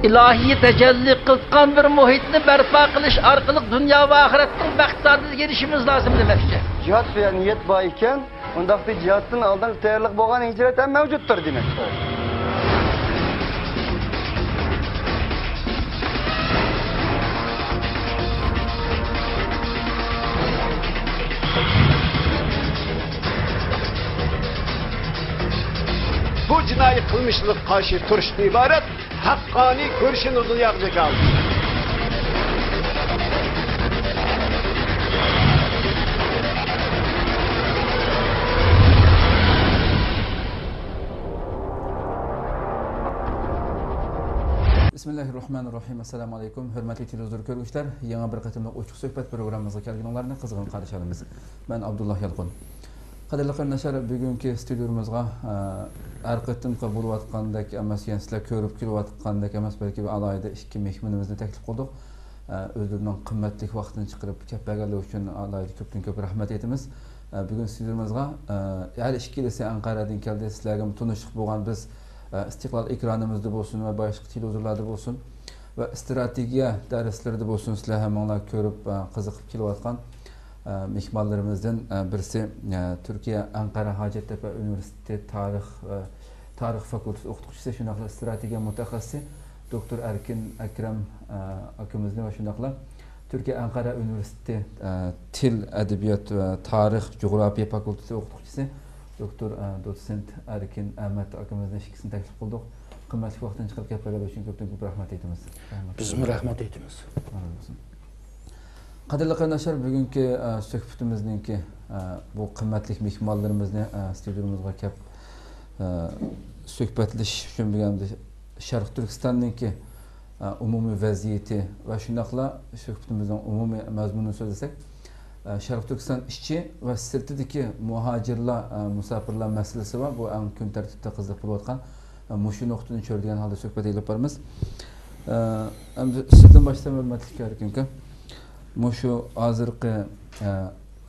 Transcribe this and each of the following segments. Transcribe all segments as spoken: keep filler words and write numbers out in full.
ئىلاھىي تەجەللى قىلغان بىر مۇھىتنى بەرپا قىلىش ئارقىلىق دۇنيا ۋە ئاخىرەتنىڭ بەختىدارلىقىغا ئېرىشىشىمىز لازىم دېمەكچى. جىھاد دېگەن نىيەت بار ئىكەن، ئۇنداقتا جىھادتىن ئالدىنقى تەييارلىق بولغان ھىجرەت ھەم مەۋجۇتتۇر دېمەكتۇر. بۇ جىنايى قىلمىشلىرىغا قارشى تۇرۇشتىن ئىبارەت ھەققانىي كۈرىشىنى دۇنياغا جاكارلىدى. بىسمىللاھىررەھمانىررەھىم. ئەسسالامۇ ئەلەيكۇم، ھۆرمەتلىك تېلېۋىزور كۆرگۈچىلەر. يېڭى بىر قېتىملىق ئوچۇق سۆھبەت پروگراممىمىزغا كەلگىنىڭلارنى قىزغىن قارشى ئالىمىز. مەن ئابدۇللا يالقۇن. قەدىرلىك قېرىنداشلار، بۈگۈنكى ستۇدىيىمىزغا، ئە، ھەر قېتىمقى بولۇۋاتقاندەك ئەمەس، يەنى سىلەر كۆرۈپ كېلىۋاتقاندەك ئەمەس، بەلكى بىر ئالاھىدە ئىككى مېھمىنىمىزنى تەكلىپ قىلدۇق. ئە، ئۆزلىرىنىڭ قىممەتلىك ۋاقتىنى چىقىرىپ كەپ بەرگەنلىكى ئۈچۈن ئالاھىدە كۆپتىن كۆپ رەھمەت ئېيتىمىز. ئە، بۈگۈن ستۇدىيىمىزغا، ئە، ھەر ئىككىلىسى ئەنقەرەدىن كەلدى. سىلەرگىمۇ تونۇشلۇق بولغان بىز، ئە، ئىستىقلال ئېكرانىمىزدا بولسۇن ۋە باشقا تېلېۋىزورلاردا بولسۇن ۋە ئىستراتېگىيە دەرسلىرىدە بولسۇن، سىلەر ھەممىڭلار كۆرۈپ، ئە، قىزىقىپ كېلىۋاتقان، ئە، مېھمانلىرىمىزدىن، ئە، بىرسى، ئە، تۈركىيە ئەنقەرە ھاجەتتەپە ئۇنىۋېرسىتېتى تارىخ، ئە، تارىخ فاكۇلتېتى ئوقۇتقۇچىسى، شۇنداقلا ئىستراتېگىيە مۇتەخەسسىسى دوكتور ئەركىن ئەكرەم، ئە، ئاكىمىزنى ۋە شۇنداقلا تۈركىيە ئەنقەرە ئۇنىۋېرسىتېتى، ئە، تىل، ئەدەبىيات ۋە تارىخ، جۇغراپىيە فاكۇلتېتى ئوقۇتقۇچىسى دوكتور، ئە، دوتسېنت ئەركىن ئەمەت ئاكىمىزنى ئىككىسىنى تەكلىپ قىلدۇق. قىممەتلىك ۋاقتىنى چىقىرىپ كەپ بەرگەنلىكى ئۈچۈن كۆپتىن كۆپ رەھمەت ئېيتىمىز. رەھمەت. بىزمۇ رەھمەت ئېيتىمىز. رەھمەت ئېيتىمىز. قەدىرلىك قېرىنداشلار، بۈگۈنكى، ئە، سۆھبىتىمىزنىڭكى، ئە، بۇ قىممەتلىك مېھمانلىرىمىزنى، ئە، ستۇدىيىمىزغا كەپ، ئە، سۆھبەتلىشىش ئۈچۈن بۈگۈن شەرقىي تۈركىستاننىڭكى، ئە، ئومۇمىي ۋەزىيىتى ۋە شۇنداقلا سۆھبىتىمىزنىڭ ئومۇمىي مەزمۇنىنى سۆزلىسەك، ئە، شەرقىي تۈركىستان ئىچى ۋە سىرتىدىكى مۇھاجىرلار، ئە، مۇساپىرلار مەسىلىسى بار. بۇ ئەڭ كۈن تەرتىپتە قىزىق بولۇۋاتقان، ئە، مۇشۇ نۇقتىنى چۆرىدىگەن ھالدا سۆھبەت ئېلىپ بارىمىز. ئە، ئەمدى سىزدىن باشلايمەن، ھۆرمەتلىك ئەركىن ئاكا. مۇشۇ ھازىرقى، ئە،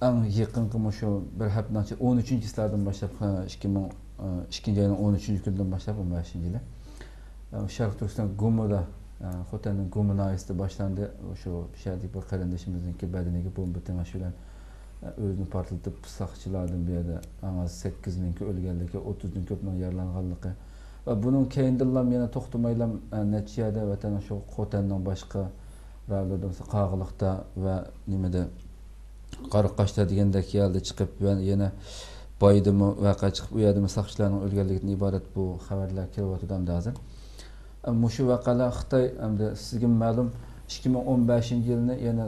ئەڭ يېقىنقى مۇشۇ بىر ھەپتىنىڭ ئىچىدە ئون ئۈچىنچى چىسلادىن باشلاپ، ئە، ئىككى مىڭ، ئە، ئىككىنچى ئاينىڭ ئون ئۈچىنچى كۈنىدىن باشلاپ، ئون بەشىنچى يىلى، ئە، شەرقىي تۈركىستان گۇمىدا، ئە، خوتەننىڭ گۇمى ناھىيەسىدە باشلاندى. شۇ شەھەردىكى بىر قېرىندىشىمىزنىڭكى بەدىنىگە بومبا تېڭىش بىلەن، ئە، ئۆزىنى پارتلىتىپ، ساقچىلاردىن بۇ يەردە ئەڭ ئاز سەككىزنىڭكى ئۆلگەنلىكى، ئوتتۇزدىن كۆپنىڭ يارىلانغانلىقى ۋە بۇنىڭ كەينىدىنلا يەنە توختىمايلا، ئە، نەچچە يەردە ۋەتەننىڭ شۇ خوتەننىڭ باشقا رايونلىرىدا، مىسال، قاغىلىقتا ۋە نېمىدە، قاراقاشتا دېگەندەك يەردە چىقىپ ۋە يەنە بايدىمۇ ۋەقە چىقىپ، ئۇ يەردىمۇ ساقچىلارنىڭ ئۆلگەنلىكىدىن ئىبارەت بۇ خەۋەرلەر كېلىۋاتىدۇ ئەمدى ھازىر. ئە، مۇشۇ ۋەقەلەر خىتاي، ئەمدى سىزگىمۇ مەلۇم، ئىككى مىڭ ئون بەشىنچى يىلنى يەنە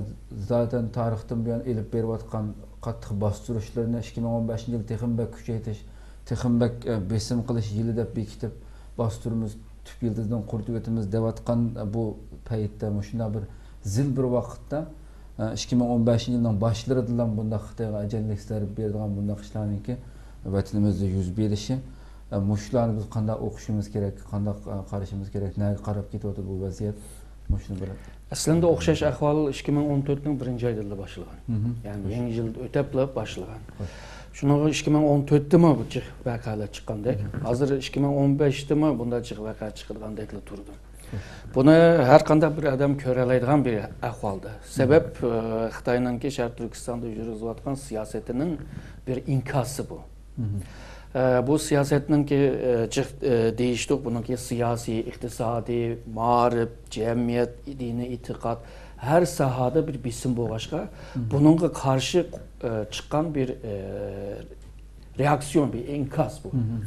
زادەن تارىختىن بۇيان ئېلىپ بېرىۋاتقان قاتتىق باستۇرۇشلىرىنى ئىككى مىڭ ئون بەشىنچى يىل تېخىمۇ بەك كۈچەيتىش، تېخىمۇ بەك، ئە، بېسىم قىلىش يىلى دەپ بېكىتىپ، باستۇرىمىز، تۈپ يىلتىزىدىن قۇرۇتۇۋېتىمىز دەۋاتقان بۇ پەيتتە، مۇشۇنداق بىر زىل بىر ۋاقىتتا، ئىككى مىڭ ئون بەشىنچى يىلنىڭ باشلىرىدىلا بۇنداق خىتايغا ئەجەللىك زەربە بېرىدىغان بۇنداق ئىشلارنىڭكى ۋەتىنىمىزدە يۈز بېرىشى، مۇشۇلارنى بىز قانداق ئوقۇشىمىز كېرەك، قانداق قارىشىمىز كېرەك، نەگە قاراپ كېتىۋاتىدۇ بۇ ۋەزىيەت؟ مۇشۇنى بىر. ئەسلىندە ئوخشاش ئەھۋال ئىككى مىڭ ئون تۆتنىڭ بىرىنچى ئايىدىلا باشلىغان. مھم. يەنى يېڭى يىل ئۆتەپلا باشلىغان. خوش. شۇنىڭغا ئىككى مىڭ ئون تۆتتىمۇ بۇ جىق ۋەقەلەر چىققاندەك. مھم. ھازىر ئىككى مىڭ ئون بەشتىمۇ بۇنداق جىق ۋەقە چىقىدىغاندەكلا تۇرىدۇ. بۇنى ھەر قانداق بىر ئادەم كۆرەلەيدىغان بىر ئەھۋالدا. سەۋەب، ئە، خىتاينىڭكى شەرقىي تۈركىستاندا يۈرگۈزۈۋاتقان سىياسىتىنىڭ بىر ئىنكاسى بۇ. مھم. ئە، بۇ سىياسەتنىڭكى، ئە، جىق، ئە، دېيىشتۇق، بۇنىڭكى سىياسىي، ئىقتىسادىي، مائارىپ، جەمئىيەت، دىنىي ئېتىقاد، ھەر ساھەدە بىر بېسىم بولغاچقا، مھم، بۇنىڭغا قارشى، ئە، چىققان بىر، ئە، رېئاكسىيون، بىر ئىنكاس بۇ. مھم.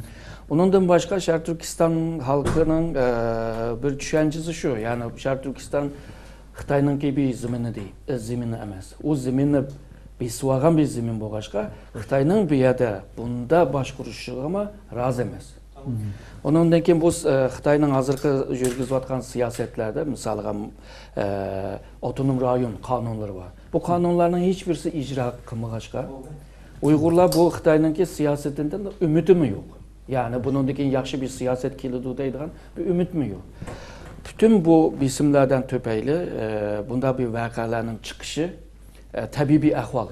ئۇنىڭدىن باشقا، شەرقىي تۈركىستان خەلقىنىڭ، ئە، بىر چۈشەنچىسى شۇ، يەنى شەرقىي تۈركىستان خىتاينىڭكى بىر زېمىنى دەي-، ئە، زېمىنى ئەمەس. ئۇ زېمىننى بېسىۋالغان بىر زېمىن بولغاچقا، خىتاينىڭ بۇ يەردە بۇنداق باشقۇرۇشىغىمۇ رازى ئەمەس. مھم. ئۇنىڭدىن كېيىن بۇ، ئە، خىتاينىڭ ھازىرقى يۈرگۈزۈۋاتقان سىياسەتلەردە، مىسالغا، ئە، ئاپتونوم رايون قانۇنلىرى بار. بۇ قانۇنلارنىڭ ھېچ بىرسى ئىجرا قىلمىغاچقا، ئۇيغۇرلار بۇ خىتاينىڭكى سىياسىتىدىن ئۈمىدىمۇ يوق. يەنى بۇنىڭدىن كېيىن ياخشى بىر سىياسەت كېلىدۇ دەيدىغان بىر ئۈمىدمۇ يوق. پۈتۈن بۇ بېسىملەردىن تۈپەيلى، ئە، بۇنداق بىر ۋەقەلەرنىڭ چىقىشى، ئە، تەبىئىي بىر ئەھۋال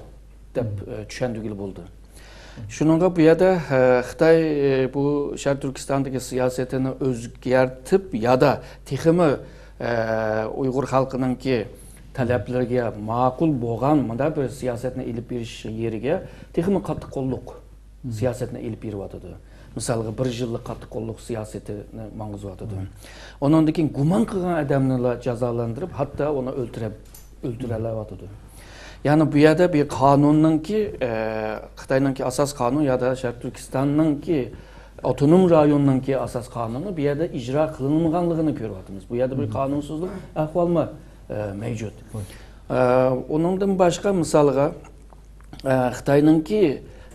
دەپ، مم، ئە، چۈشەندۈرگىلى بولىدۇ. شۇنىڭغا بۇ يەردە، ئە، خىتاي، ئە، بۇ شەرقىي تۈركىستاندىكى سىياسىتىنى ئۆزگەرتىپ يادا تېخىمۇ ئە، ئۇيغۇر خەلقىنىڭكى تەلەپلىرىگە ماقۇل بولغان مۇنداق بىر سىياسەتنى ئېلىپ بېرىش يېرىگە تېخىمۇ قاتتىق قوللۇق سىياسەتنى ئېلىپ بېرىۋاتىدۇ. مىسالغا، بىر يىللىق قاتتىق قوللۇق سىياسىتىنى ماڭغۇزۇۋاتىدۇ. ئۇنىڭدىن كېيىن گۇمان قىلغان ئادەمنىلا جازالەندۈرۈپ، ھەتتا ئۇنى ئۆلتۈرۈپ، ئۆلتۈرەلەۋاتىدۇ. يەنى بۇ يەردە بىر قانۇننىڭكى، ئە، خىتاينىڭكى ئاساس قانۇن يادا شەرقىي تۈركىستاننىڭكى ئاپتونوم رايوننىڭكى ئاساس قانۇنى بۇ يەردە ئىجرا قىلىنمىغانلىقىنى كۆرۈۋاتىمىز. بۇ يەردە بىر قانۇنسىزلىق ئەھۋالمۇ، ئە، مەۋجۇت. ئە، ئۇنىڭدىن باشقا، مىسالغا، ئە، خىتاينىڭكى،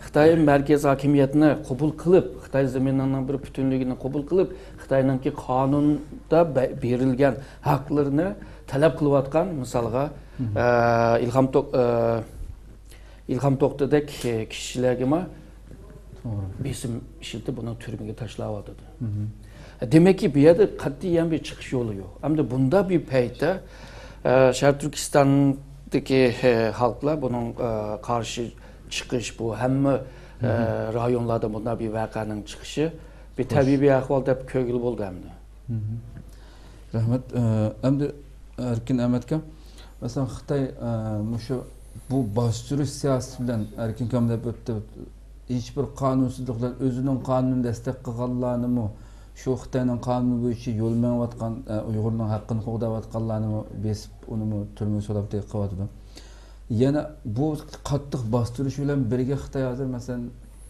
خىتاي مەركەز ھاكىمىيەتنى قوبۇل قىلىپ، خىتاي زېمىنىنىڭ بىر پۈتۈنلۈكىنى قوبۇل قىلىپ، خىتاينىڭكى قانۇندا بە-، بېرىلگەن ھەقلىرىنى تەلەپ قىلىۋاتقان، مىسالغا، ئە، ئىلھام توك-، ئە، ئىلھام توختىدەك، ئە، كىشىلەرگىمۇ بېسىم ئىشلىتىپ، ئۇنى تۈرمىگە تاشلاۋاتىدۇ. دېمەككى، بۇ يەردە قەتئىيەن بىر چىقىش يولى يوق. ئەمدى بۇنداق بىر پەيتتە، ئە، شەرقىي تۈركىستاندىكى، ئە، خەلقلەر بۇنىڭ، ئە، قارشى چىقىش، بۇ ھەممە، ئە، رايونلاردا بۇنداق بىر ۋەقەنىڭ چىقىشى بىر تەبىئىي بىر ئەھۋال دەپ كۆرگىلى بولىدۇ ئەمدى. رەھمەت. ئە، ئەمدى ئەركىن ئەمەتكە، مەسىلەن، خىتاي، ئە، مۇشۇ بۇ باستۇرۇش سىياسىتى بىلەن، ئەركىن ئاكام دەپ ئۆتتى، ھېچبىر قانۇنسىزلىق بىلەن ئۆزىنىڭ قانۇنىنى دەستەك قىلغانلارنىمۇ، شۇ خىتاينىڭ قانۇنى بويىچە يول مېڭىۋاتقان، ئە، ئۇيغۇرنىڭ ھەققىنى قوغداۋاتقانلارنىمۇ بېسىپ، ئۇنىمۇ تۈرمىگە سولاپ قىلىۋاتىدۇ. يەنە بۇ قاتتىق باستۇرۇش بىلەن بىرگە خىتاي ھازىر، مەسىلەن،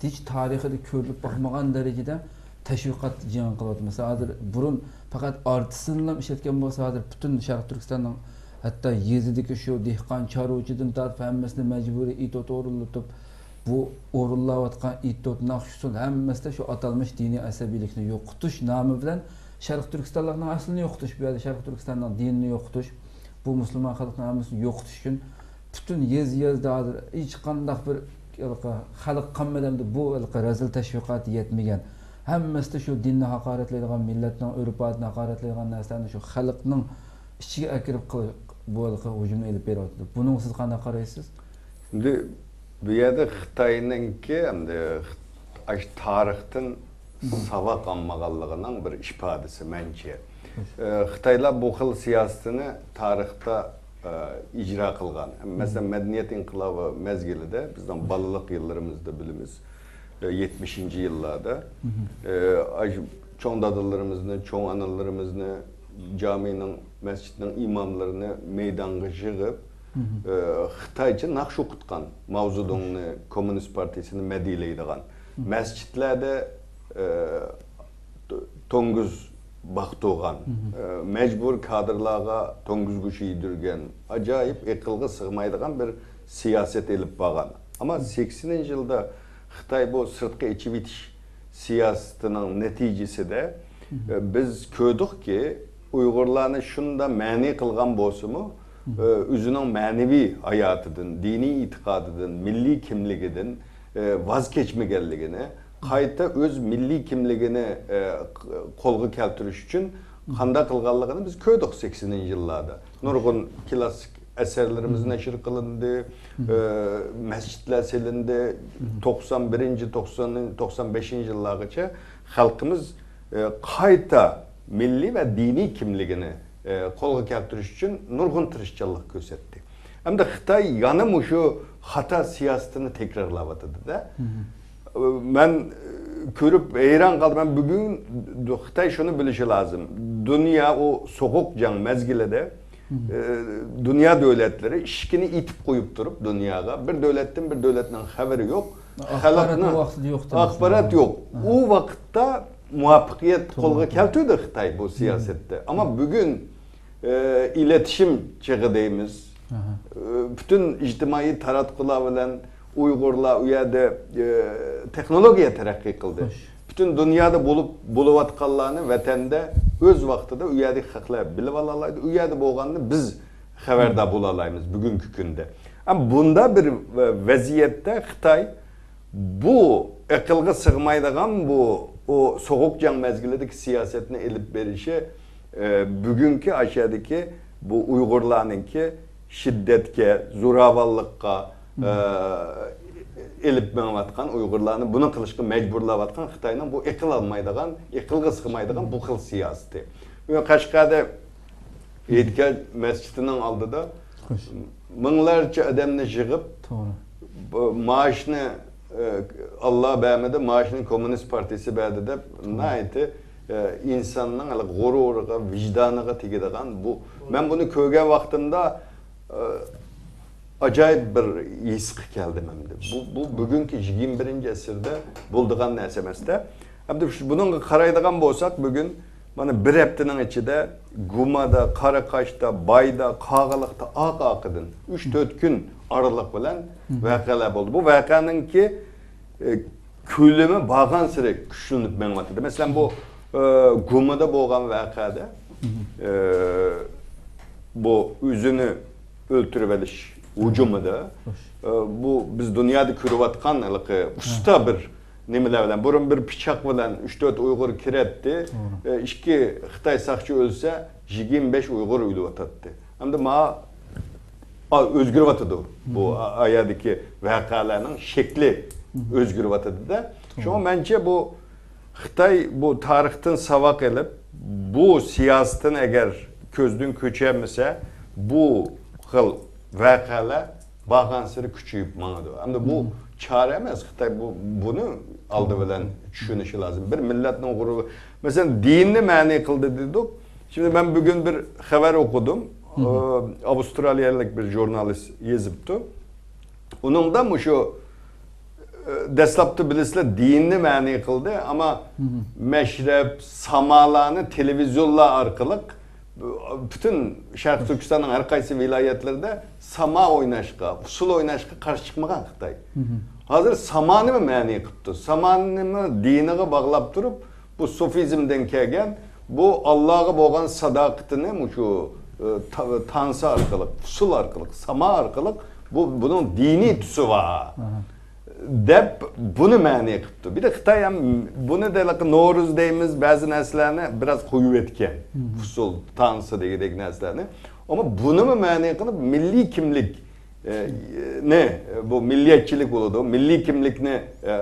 ھېچ تارىخىدا كۆرۈلۈپ باقمىغان دەرىجىدە تەشۋىقات جېڭى قىلىۋاتىدۇ. مەسىلەن، ھازىر بۇرۇن پەقەت ئارتىسىنىلا ئىشلەتكەن بولسا، ھازىر پۈتۈن شەرقىي تۈركىستاننىڭ، ھەتتا يېزىدىكى شۇ دېھقان، چارۋىچىدىن تارتىپ ھەممىسىنى مەجبۇرىي ئېتوت ئورۇنلىتىپ، بۇ ئورۇنلاۋاتقان ئېتوت، ناخشا، ئۇسسۇل ھەممىسىدە شۇ ئاتالمىش دىنىي ئەسەبىيلىكنى يوقىتىش نامى بىلەن شەرقىي تۈركىستانلىقنىڭ ئەسلىنى يوقىتىش، بۇ يەردە شەرقىي تۈركىستاننىڭ دىنىنى يوقىتىش، بۇ مۇسۇلمان خەلقنىڭ ھەممىسىنى يوقىتىش ئۈچۈن پۈتۈن يېزا-يېزىدا ھازىر ھېچقانداق بىر ھېلىقى خەلق قالمىدى ئەمدى بۇ ھېلىقى رەزىل تەشۋىقات يەتمىگەن. ھەممىسىدە شۇ دىننى ھاقارەتلەيدىغان، مىللەتنىڭ ئۆرپ-ئادىتىنى ھاقارەتلەيدىغان نەرسىلەرنى شۇ خەلقنىڭ ئىچىگە ئەكىرىپ قىل-، بۇ ھېلىقى ھۇجۇمنى ئېلىپ بېرىۋاتىدۇ. بۇنىڭغا سىز قانداق قارايسىز؟ ئەمدى بۇ يەردە خىتاينىڭكى ئەمدى ئاشۇ تارىختىن ساۋاق ئالمىغانلىقىنىڭ بىر ئىپادىسى مەنچە. ئە، خىتايلار بۇ خىل سىياسىتىنى تارىختا، ئە، ئىجرا قىلغان. مەسىلەن، مەدەنىيەت ئىنقىلابى مەزگىلىدە بىزنىڭ بالىلىق يىللىرىمىزدا بىلىمىز، ئە، يەتمىشىنچى يىللاردا، ئە، ئاشۇ چوڭ دادىلىرىمىزنى، چوڭ ئانىلىرىمىزنى، جامىنىڭ، مەسچىتنىڭ ئىماملىرىنى مەيدانغا يىغىپ، ئە، خىتايچە ناخشا ئوقۇتقان، ماۋزېدۇڭنى، كوممۇنىست پارتىيىسىنى مەدھىيەلەيدىغان، مەسچىتلەردە، ئە، تو-، توڭگۇز باقتۇرغان، ئە، مەجبۇر كادىرلارغا توڭگۇز گۆشى يېدۈرگەن، ئاجايىپ ئەقىلگە سىغمايدىغان بىر سىياسەت ئېلىپ بارغان. ئەمما سەكسىنىنچى يىلدا خىتاي بۇ سىرتقا ئېچىۋېتىش سىياسىتىنىڭ نەتىجىسىدە، ئە، بىز كۆردۇقكى، ئۇيغۇرلارنى شۇنداق مەنئى قىلغان بولسىمۇ، ئە، ئۆزىنىڭ مەنىۋى ھاياتىدىن، دىنىي ئېتىقادىدىن، مىللىي كىملىكىدىن، ئە، ۋاز كەچمىگەنلىكىنى، قايتا ئۆز مىللىي كىملىكىنى، ئە، قولغا كەلتۈرۈش ئۈچۈن قانداق قىلغانلىقىنى بىز كۆردۇق سەكسىنىنچى يىللاردا. نۇرغۇن كلاسسىك ئەسەرلىرىمىز نەشر قىلىندى، ئە، مەسچىتلەر سېلىندى. توقسان بىرىنچى، توقسان، توقسان بەشىنچى يىللارغىچە خەلقىمىز، ئە، قايتا مىللىي ۋە دىنىي كىملىكىنى، ئە، قولغا كەلتۈرۈش ئۈچۈن نۇرغۇن تىرىشچانلىق كۆرسەتتى. ئەمدى خىتاي يەنە مۇشۇ خاتا سىياسىتىنى تەكرارلاۋاتىدۇ-دە. مەن، ئە، كۆرۈپ ھەيران قالدىم. مەن بۈگۈن خىتاي شۇنى بىلىشى لازىم. دۇنيا ئۇ سوغۇق جەڭ مەزگىلىدە، ئە، دۇنيا دۆلەتلىرى ئىشىكىنى ئېتىپ قويۇپ تۇرۇپ دۇنياغا، بىر دۆلەتتىن بىر دۆلەتنىڭ خەۋىرى يوق. ئاخباراتنىڭ خەلقنىڭ ۋاقتىدا يوق دېمەسلىك ئاخبارات لازىم. يوق. ئۇ ۋاقىتتا مۇۋەپپەقىيەت قولغا كەلتۈردى خىتاي بۇ سىياسەتتە. ئەمما بۈگۈن، ئە، ئىلېتىشىم چېغى دەيمىز. ئە، پۈتۈن ئىجتىمائىي تاراتقۇلار بىلەن ئۇيغۇرلار ئۇ يەردە، ئە، تېخنولوگىيە تەرەققىي قىلدى. پۈتۈن دۇنيادا بولۇپ، بولۇۋاتقانلارنى ۋەتەندە ئۆز ۋاقتىدا ئۇ يەردىكى خەقلەر بىلىۋالالايدۇ. ئۇ يەردە بولغاننى بىز خەۋەردار بولالايمىز بۈگۈنكى كۈندە. ئەمما بۇنداق بىر ۋەزىيەتتە خىتاي بۇ ئەقىلگە سىغمايدىغان بۇ، ئۇ سوغۇق جەڭ مەزگىلىدىكى سىياسەتنى ئېلىپ بېرىشى، ئە، بۈگۈنكى ئاشۇ يەردىكى بۇ ئۇيغۇرلارنىڭكى شىددەتكە، زوراۋانلىققا، ئە، ئېلىپ مېڭىۋاتقان، ئۇيغۇرلارنى بۇنى قىلىشقا مەجبۇرلاۋاتقان خىتاينىڭ بۇ ئەقىل ئالمايدىغان، ئەقىلگە سىغمايدىغان بۇ خىل سىياسىتى. قەشقەردە ئېتىكاد مەسچىتىنىڭ ئالدىدا خوش. مىڭلارچە ئادەمنى يىغىپ، توغرا. بۇ مائاشنى، ئە، ئاللا بەرمىدى، مائاشنى كوممۇنىست پارتىيىسى بەردى دەپ، ناھايىتى، ئە، ئىنساننىڭ ھېلىقى غۇرۇرىغا، ۋىجدانىغا تېگىدىغان بۇ. مەن بۇنى كۆرگەن ۋاقتىمدا، ئە، ئاجايىپ بىر ھېسقا كەلدىم ئەمدى. بۇ، بۇ بۈگۈنكى يىگىرمە بىرىنچى ئەسىردە بولىدىغان نەرسە ئەمەستە. ئەمدى شۇ، بۇنىڭغا قارايدىغان بولساق، بۈگۈن مانا بىر ھەپتىنىڭ ئىچىدە گۇمادا، قاراقاشتا، بايدا، قاغىلىقتا ئاق-ئاقىدىن ئۈچ تۆت كۈن ئارىلىق بىلەن ۋەقەلەر بولدى. بۇ ۋەقەنىڭكى، ئە، كۆلىمى بارغانسېرى كۈچلىنىپ مېڭىۋاتىدۇ. مەسىلەن، بۇ، ئە، گۇمىدا بولغان ۋەقەدە، ئە، بۇ ئۆزىنى ئۆلتۈرۈۋېلىش ھۇجۇمىدا، ئە، بۇ بىز دۇنيادا كۆرۈۋاتقان ھېلىقى ئۇستا بىر نېمىلەر بىلەن، بۇرۇن بىر پىچاق بىلەن ئۈچ تۆت ئۇيغۇر كىرەتتى. توغرا. ئە، ئىككى خىتاي ساقچى ئۆلسە، يىگىرمە بەش ئۇيغۇر ئۆلۈۋاتاتتى. ئەمدى ما-، ئا، ئۆزگىرىۋاتىدۇ. بۇ ئا-، ئايادىكى ۋەقەلەرنىڭ شەكلى ئۆزگىرىۋاتىدۇ-دە. شۇڭا مەنچە بۇ خىتاي بۇ تارىختىن ساۋاق ئېلىپ، بۇ سىياسىتىنى ئەگەر كۆزدىن كۆچۈرمىسە، بۇ خىل ۋەقەلەر بارغانسېرى كۈچىيىپ ماڭىدۇ. ئەمدى بۇ چارە ئەمەس، خىتاي بۇ، بۇنى ئالدى بىلەن چۈشىنىشى لازىم. بىر مىللەتنىڭ غۇرۇرى، مەسىلەن، دىننى مەنئى قىلدى دېدۇق. شىمدى مەن بۈگۈن بىر خەۋەر ئوقۇدۇم. ئە، ئاۋسترالىيەلىك بىر ژۇرنالىست يېزىپتۇ. ئۇنىڭدا مۇشۇ، ئە، دەسلەپتە بىلىسىلەر دىننى مەنئى قىلدى، ئەمما مەشرەپ، سامالارنى تېلېۋىزىيونلار ئارقىلىق پۈتۈن شەرقىي تۈركىستاننىڭ ھەر قايسى ۋىلايەتلىرىدە ساما ئويناشقا، ئۇسسۇل ئويناشقا قارشى چىقمىغان خىتاي. ھازىر سامانىمۇ مەنئى قىپتۇ. سامانىمۇ دىنىغا باغلاپ تۇرۇپ، بۇ سوفىزمدىن كەلگەن، بۇ ئاللاغا بولغان ساداقىتىنى مۇشۇ، ئە، تا-، تانسا ئارقىلىق، ئۇسسۇل ئارقىلىق، ساما ئارقىلىق، بۇ، بۇنىڭ دىنىي تۈسى بار. دەپ بۇنى مەنئى قىپتۇ. بىر دە خىتاي ھەم بۇنى دەيلى نورۇز دەيمىز، بەزى نەرسىلەرنى بىراز قويۇۋەتكەن. ئۇسسۇل، تانسا دېگۈدەك نەرسىلەرنى. ئەمما بۇنىمۇ مەنئى قىلىپ، مىللىي كىملىك، ئە، نى، بۇ مىللىيەتچىلىك بولىدۇ، مىللىي كىملىكنى، ئە،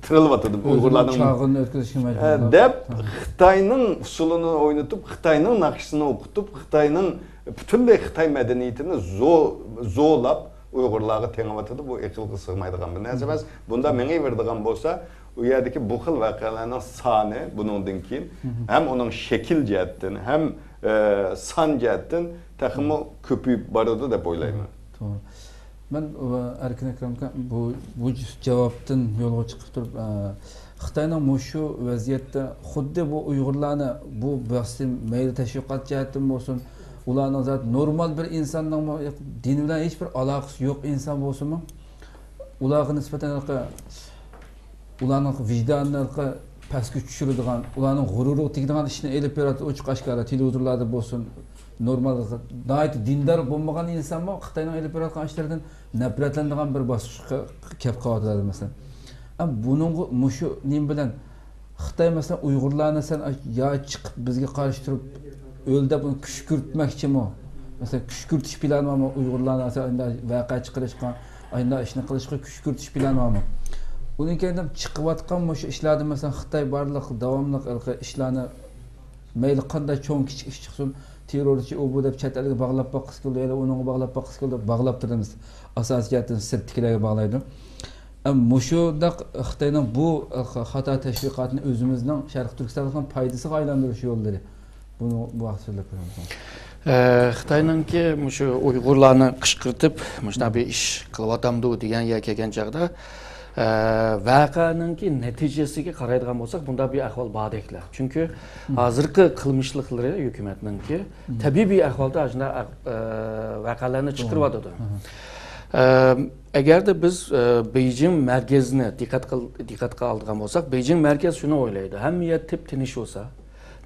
تىرىلىۋاتىدۇ ئۇيغۇرلارنىڭ. ئۆزىنىڭ چاغىنى ئۆتكۈزۈشكە مەجبۇر. ئە، دەپ، خىتاينىڭ ئۇسسۇلىنى ئوينىتىپ، خىتاينىڭ ناخشىسىنى ئوقۇتۇپ، خىتاينىڭ پۈتۈنلەي خىتاي مەدەنىيىتىنى زو-، زورلاپ ئۇيغۇرلارغا تېڭىۋاتىدۇ. بۇ ئەقىلگە سىغمايدىغان بىر نەرسە ئەمەس. بۇنداق مېڭىۋېرىدىغان بولسا، ئۇ يەردىكى بۇ خىل ۋەقەلەرنىڭ سانى بۇنىڭدىن كېيىن ھەم ئۇنىڭ شەكىل جەھەتتىن، ھەم، ئە، سان جەھەتتىن تېخىمۇ كۆپىيىپ بارىدۇ دەپ ئويلايمەن. توغرا. مەن، ئە، ئەركىن ئەكرەم ئاكا، بۇ، بۇ جاۋابتىن يولغا چىقىپ تۇرۇپ، ئە، خىتاينىڭ مۇشۇ ۋەزىيەتتە خۇددى بۇ ئۇيغۇرلارنى بۇ بەختى مەيلى تەشۋىقات جەھەتتىن بولسۇن، ئۇلارنىڭ زادى نورمال بىر ئىنساننىڭمۇ دىن بىلەن ھېچ بىر ئالاقىسى يوق ئىنسان بولسىمۇ، ئۇلارغا نىسبەتەن ھېلىقى، ئۇلارنىڭ ۋىجدانىنى ھېلىقى پەسكە چۈشۈرىدىغان، ئۇلارنىڭ غۇرۇرىغا تېگىدىغان ئىشنى ئېلىپ بېرىۋاتىدۇ، ئوچۇق ئاشكارا تېلېۋىزورلاردا بولسۇن، نورمال، ناھايىتى دىندار بولمىغان ئىنسانمۇ خىتاينىڭ ئېلىپ بېرىۋاتقان ئىشلىرىدىن نەپرەتلىنىدىغان بىر باسقۇچقا كەپ قالىۋاتىدۇ، مەسىلەن. ئەم، بۇنىڭغا مۇشۇ نېمە بىلەن خىتاي، مەسىلەن، ئۇيغۇرلارنى سەن يا چىقىپ بىزگە قارشى تۇرۇپ ئۆل دەپ ئۇنى كۈشكۈرتمەكچىمۇ؟ مەسىلەن، كۈشكۈرتۈش پىلانى بارمۇ؟ ئۇيغۇرلارنى، مەسىلەن، ئانداق ۋەقە چىقىرىشقا، ئانداق ئىشنى قىلىشقا كۈشكۈرتۈش پىلانى بارمۇ؟ ئۇنىڭ كەينىدىن چىقىۋاتقان مۇشۇ ئىشلاردا، مەسىلەن، خىتاي بارلىق داۋاملىق ھېلىقى ئىشلارنى مەيلى قانداق چوڭ كىچىك ئىش چىقسۇن، تېررورچى ئۇ بۇ دەپ چەت ئەلگە باغلاپ باققۇسى كېلىدۇ، يەنە ئۇنىڭغا باغلاپ باققۇسى كېلىدۇ، باغلاپ تۇرىمىز. ئاساسىي جەھەتتىن سىرتتىكىلەرگە باغلايدۇ. ئەم، مۇشۇنداق خىتاينىڭ بۇ خاتا تەشۋىقاتىنى ئۆزىمىزنىڭ شەرقىي تۈركىستانلىقنىڭ پايدىسىغا ئايلاندۇرۇش يوللىرى. بۇنى بۇ ھەقتە سۆزلەپ بېرىڭىز. ئە، خىتاينىڭكى مۇشۇ ئۇيغۇرلارنى قىشقىرتىپ، مۇشۇنداق بىر ئىش قىلىۋاتامدۇ دېگەن يەرگە كەلگەن چاغدا، ئە، ۋەقەنىڭكى نەتىجىسىگە قارايدىغان بولساق، بۇنداق بىر ئەھۋال باردەكلا. چۈنكى ھازىرقى قىلمىشلىقلىرى ھۆكۈمەتنىڭكى تەبىئىي بىر ئەھۋالدا ئاشۇنداق، ئە، ۋەقەلەرنى چىقىرىۋاتىدۇ. ئە، ئەگەردە بىز، ئە، بېيجىڭ مەركەزىنى دىققەت قىل-، دىققەتكە ئالىدىغان بولساق، بېيجىڭ مەركەز شۇنى ئويلايدۇ، ھەممە يەر تىپ-تىنچ بولسا،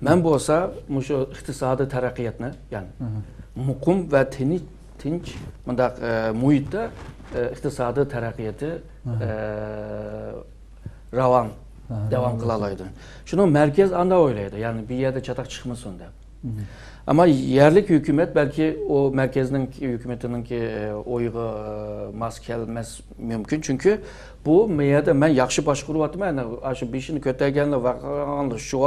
مەن بولسا مۇشۇ ئىقتىسادىي تەرەققىياتنى، يەنى مۇقىم ۋە تىنچ، تىنچ مۇنداق، ئە، مۇھىتتا، ئە، ئىقتىسادىي تەرەققىياتى، ئە، راۋان داۋام قىلالايدۇ. شۇنىڭ مەركەز ئانداق ئويلايدۇ، يەنى بۇ يەردە چاتاق چىقمىسۇن دەپ. ئەمما يەرلىك ھۆكۈمەت بەلكى ئۇ مەركەزنىڭ ھۆكۈمىتىنىڭكى ئويىغا ماس كەلمەس مۇمكىن. چۈنكى بۇ مەيەردە مەن ياخشى باشقۇرۇۋاتىمەن، ئاشۇ بېشىنى كۆتەرگەنلەر، ۋارقىرىغانلار، شۇ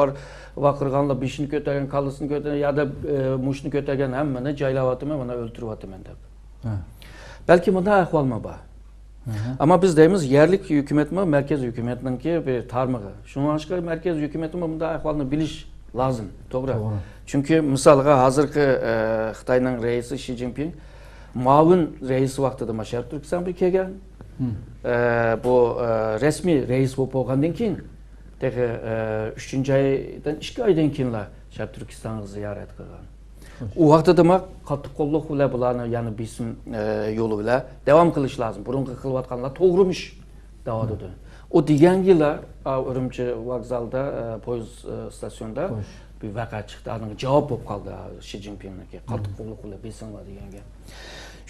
ۋارقىرىغانلار، بېشىنى كۆتەرگەن، كاللىسىنى كۆتەرگەن، يا دە مۇشتىنى كۆتەرگەن ھەممىنى جايلاۋاتىمەن، مانا ئۆلتۈرۈۋاتىمەن دەپ. بەلكى مۇنداق ئەھۋالمۇ بار. ئەمما بىز دەيمىز، يەرلىك ھۆكۈمەتمۇ مەركەز ھۆكۈمەتنىڭكى بىر تارمىقى. شۇڭلاشقا مەركەز ھۆكۈمەتمۇ بۇنداق ئەھۋالنى بىلىش لازىم، توغرا. چۈنكى مىسالغا ھازىرقى، ئە، خىتاينىڭ رەئىسى شى جىنپىڭ مۇئاۋىن رەئىس ۋاقتىدا ما شەرقىي تۈركىستانغا كەلگەن. ئە، بۇ، ئە، رەسمىي رەئىس بولۇپ بولغاندىن كېيىن، تېخى، ئە، ئۈچىنچى ئايدىن، ئىككى ئايدىن كېيىنلا شەرقىي تۈركىستانغا زىيارەت قىلغان. ئۇ ۋاقتىدا ما قاتتىق قوللۇق بىلەن بۇلارنى يەنە بېسىم، ئە، يولى بىلەن داۋام قىلىش لازىم. بۇرۇنقى قىلىۋاتقانلار توغرىمىش دەۋاتىدۇ. ئۇ دېگەنگىلا، ئا، ئۈرۈمچى ۋوگزالدا، ئە، پويىز، ئە، ئىستاتسىيونىدا بىر ۋەقە چىقتى. ئانىڭغا جاۋاب بولۇپ قالدى، ئا، شى جىنپىڭنىڭكى. قاتتىق قوللۇق بىلەن بېسىڭلار دېگەن گەپ.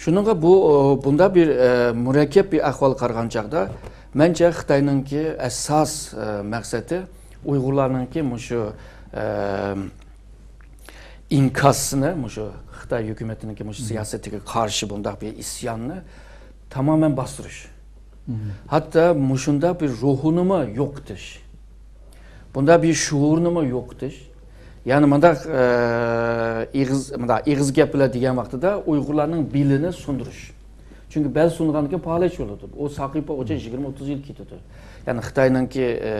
شۇنىڭغا بۇ، ئە، بۇنداق بىر، ئە، مۇرەككەپ بىر ئەھۋال قارىغان چاغدا، مەنچە خىتاينىڭكى ئاساس، ئە، مەقسىتى ئۇيغۇرلارنىڭكى مۇشۇ، ئە، ئىنكاسىنى، مۇشۇ خىتاي ھۆكۈمىتىنىڭكى مۇشۇ سىياسىتىگە قارشى بۇنداق بىر ئىسياننى تامامەن باستۇرۇش. ھەتتا مۇشۇنداق بىر روھىنىمۇ يوقىتىش. بۇنداق بىر شۇئۇرنىمۇ يوقىتىش. يەنى مۇنداق، ئە، ئېغىز، مۇنداق ئېغىز گەپ بىلەن دېگەن ۋاقتىدا ئۇيغۇرلارنىڭ بېلىنى سۇندۇرۇش. چۈنكى بەل سۇنغاندىن كېيىن پالەچ بولىدۇ. ئۇ ساقىيىپ بولغۇچە يىگىرمە ئوتتۇز يىل كېتىدۇ. يەنى خىتاينىڭكى، ئە،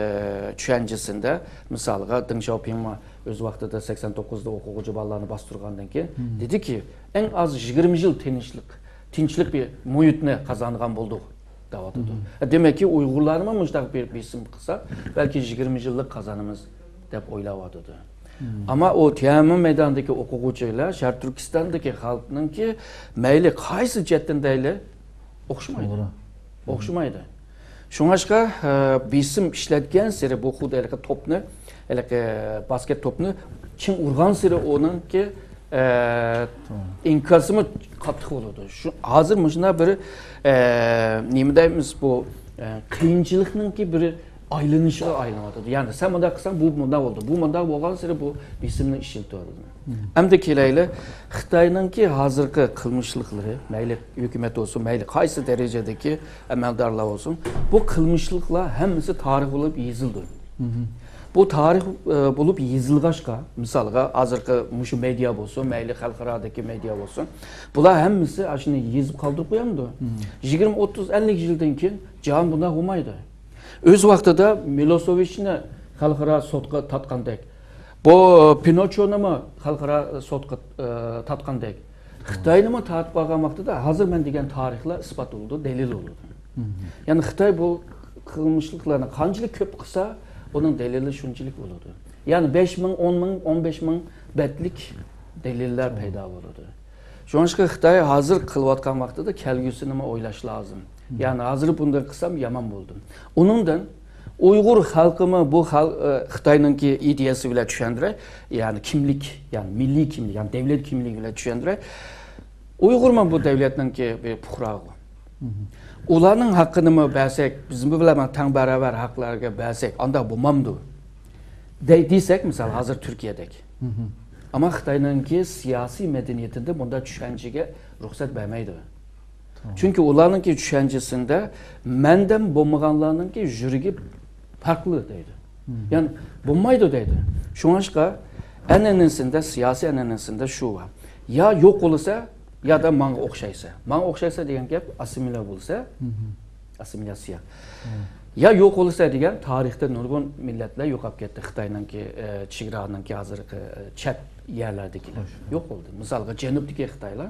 چۈشەنچىسىندە، مىسالغا، دېڭ شياۋپىڭمۇ ئۆز ۋاقتىدا سەكسەن توققۇزدا ئوقۇغۇچى بالىلارنى باستۇرغاندىن كېيىن دېدىكى، ئەڭ ئاز يىگىرمە يىل تىنچلىق، تىنچلىق بىر مۇھىتنى قازانغان بولدۇق دەۋاتىدۇ. دېمەككى، ئۇيغۇرلارمۇ مۇشۇنداق بىر بېسىم قىلسا، بەلكى يىگىرمە يىللىق قازانىمىز دەپ ئويلاۋاتىدۇ. ئەمما ئۇ تيەنئەنمېن مەيدانىدىكى ئوقۇغۇچىلار شەرقىي تۈركىستاندىكى خەلقنىڭكى مەيلى قايسى جەھەتتىن دەيلى، ئوخشىمايدۇ. توغرا. ئوخشىمايدۇ. شۇڭلاشقا، ئە، بېسىم ئىشلەتكەن سېرى بۇ خۇددى ھېلىقى توپنى، ھېلىقى باسكېت توپنى چىڭ ئۇرغان سېرى ئۇنىڭكى، ئە، توغرا. ئىنكاسىمۇ قاتتىق بولىدۇ. شۇ، ھازىر مۇشۇنداق بىر، ئە، نېمە دەيمىز، بۇ، ئە، قىيىنچىلىقنىڭكى بىر ئايلىنىشىغا ئايلىنىۋاتىدۇ. يەنى سەن مۇنداق قىلساڭ، بۇ مۇنداق بولىدۇ. بۇ مۇنداق بولغان سېرى بۇ بېسىمنى ئىشلىتىۋاتىدۇ. ئەمدى كېلەيلى، خىتاينىڭكى ھازىرقى قىلمىشلىقلىرى، مەيلى ھۆكۈمەت بولسۇن، مەيلى قايسى دەرىجىدىكى ئەمەلدارلار بولسۇن، بۇ قىلمىشلىقلار ھەممىسى تارىخ بولۇپ يېزىلدى. بۇ تارىخ، ئە، بولۇپ يېزىلغاچقا، مىسالغا، ھازىرقى مۇشۇ مېدىيا بولسۇن، مەيلى خەلقئارادىكى مېدىيا بولسۇن، بۇلار ھەممىسى ئاشۇنى يېزىپ قالدۇرۇپ قويامدۇ؟ يىگىرمە، ئوتتۇز، ئەللىك يىلدىن كېيىن جاھان بۇنداق بولمايدۇ. ئۆز ۋاقتىدا مىلوسېۋىچنى خەلقئارا سوتقا تارتقاندەك، بۇ پىنوچونىمۇ خەلقئارا سوتقا، ئە، تارتقاندەك، خىتاينىمۇ تارتىپ قالغان ۋاقتىدا ھازىر مەن دېگەن تارىخلار ئىسپات بولىدۇ، دەلىل بولىدۇ. يەنى خىتاي بۇ قىلمىشلىقلارنى قانچىلىك كۆپ قىلسا، ئۇنىڭ دەلىلى شۇنچىلىك بولىدۇ. يەنى بەش مىڭ، ئون مىڭ، ئون بەش مىڭ بەتلىك دەلىللەر پەيدا بولىدۇ. شۇڭلاشقا خىتاي ھازىر قىلىۋاتقان ۋاقتىدا كەلگۈسىنىمۇ ئويلاش لازىم. يەنى ھازىر بۇنداق قىلسام يامان بولدى. ئۇنىڭدىن ئۇيغۇر خەلقىمۇ بۇ خەل-، ئە، خىتاينىڭكى ئىدىيەسى بىلەن چۈشەندۈرەي، يەنى كىملىك، يەنى مىللىي كىملىك، يەنى دەۋلەت كىملىكى بىلەن چۈشەندۈرەي. ئۇيغۇرمۇ بۇ دەۋلەتنىڭكى بىر پۇقراغۇ. ئۇلارنىڭ ھەققىنىمۇ بەرسەك، بىز بىلەن تەڭ باراۋەر ھەقلەرگە بەرسەك، ئانداق بولمامدۇ؟ دەي-، دېسەك، مىسال، ھازىر تۈركىيەدەك. ئەمما خىتاينىڭكى سىياسىي مەدەنىيىتىدە بۇنداق چۈشەنچىگە رۇخسەت بەرمەيدۇ. چۈنكى ئۇلارنىڭكى چۈشەنچىسىندە مەندىن بولمىغانلارنىڭكى يۈرىكى پەرقلىق دەيدۇ. يەنى بولمايدۇ دەيدۇ. شۇڭلاشقا ئەنئەنىسىندە، سىياسىي ئەنئەنىسىندە شۇ بار. يا يوق بولىسەن، يا دا ماڭا ئوخشايسەن. ماڭا ئوخشايسەن دېگەن گەپ ئاسسىمىليا بولسا، ئاسسىمىلياتسىيە. يا يوق بولىسەن دېگەن، تارىختا نۇرغۇن مىللەتلەر يوقاپ كەتتى. خىتاينىڭكى، ئە، چېگرانىڭكى ھازىرقى، ئە، چەت يەرلەردىكىلەر يوق بولدى. مىسالغا، جەنۇبتىكى خىتايلار،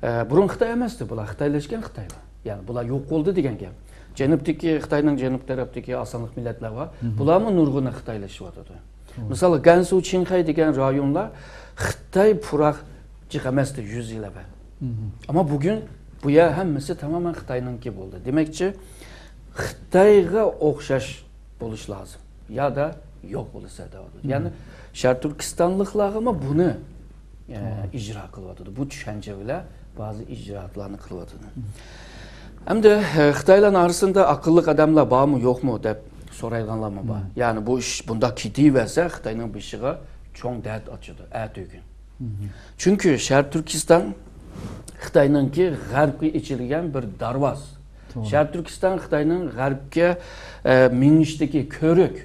ئە، بۇرۇن خىتاي ئەمەستى بۇلار، خىتايلاشقان خىتايلار. يەنى بۇلار يوق بولدى دېگەن گەپ. جەنۇبتىكى، خىتاينىڭ جەنۇب تەرەپتىكى ئاز سانلىق مىللەتلەر بار. بۇلارمۇ نۇرغۇنى خىتايلىشىۋاتىدۇ. مىسالغا، گەنسۇ، چىڭخەي دېگەن رايونلار خىتاي پۇراق جىق ئەمەستى يۈز يىل ئەۋۋەل. ئەمما بۈگۈن بۇ يەر ھەممىسى تامامەن خىتاينىڭكى بولدى. دېمەكچى، خىتايغا ئوخشاش بولۇش لازىم. يا دا يوق بولىسەن دەۋاتىدۇ. يەنى شەرقىي تۈركىستانلىقلارغىمۇ بۇنى، ئە، ئىجرا قىلىۋاتىدۇ. بۇ چۈشەنچە بىلەن بەزى ئىجرائاتلارنى قىلىۋاتىدۇ. ئەمدى، ئە، خىتايلارنىڭ ئارىسىدا ئەقىللىق ئادەملەر بارمۇ، يوقمۇ دەپ سورايدىغانلارمۇ بار. يەنى بۇ ئىش بۇنداق كېتىۋەرسە، خىتاينىڭ بېشىغا چوڭ دەرد ئاچىدۇ ئەتىگۈن. چۈنكى شەرقىي تۈركىستان خىتاينىڭكى غەربكە ئېچىلگەن بىر دارۋاز. شەرقىي تۈركىستان خىتاينىڭ غەربكە ئە، مېڭىشتىكى كۆۋرۈك،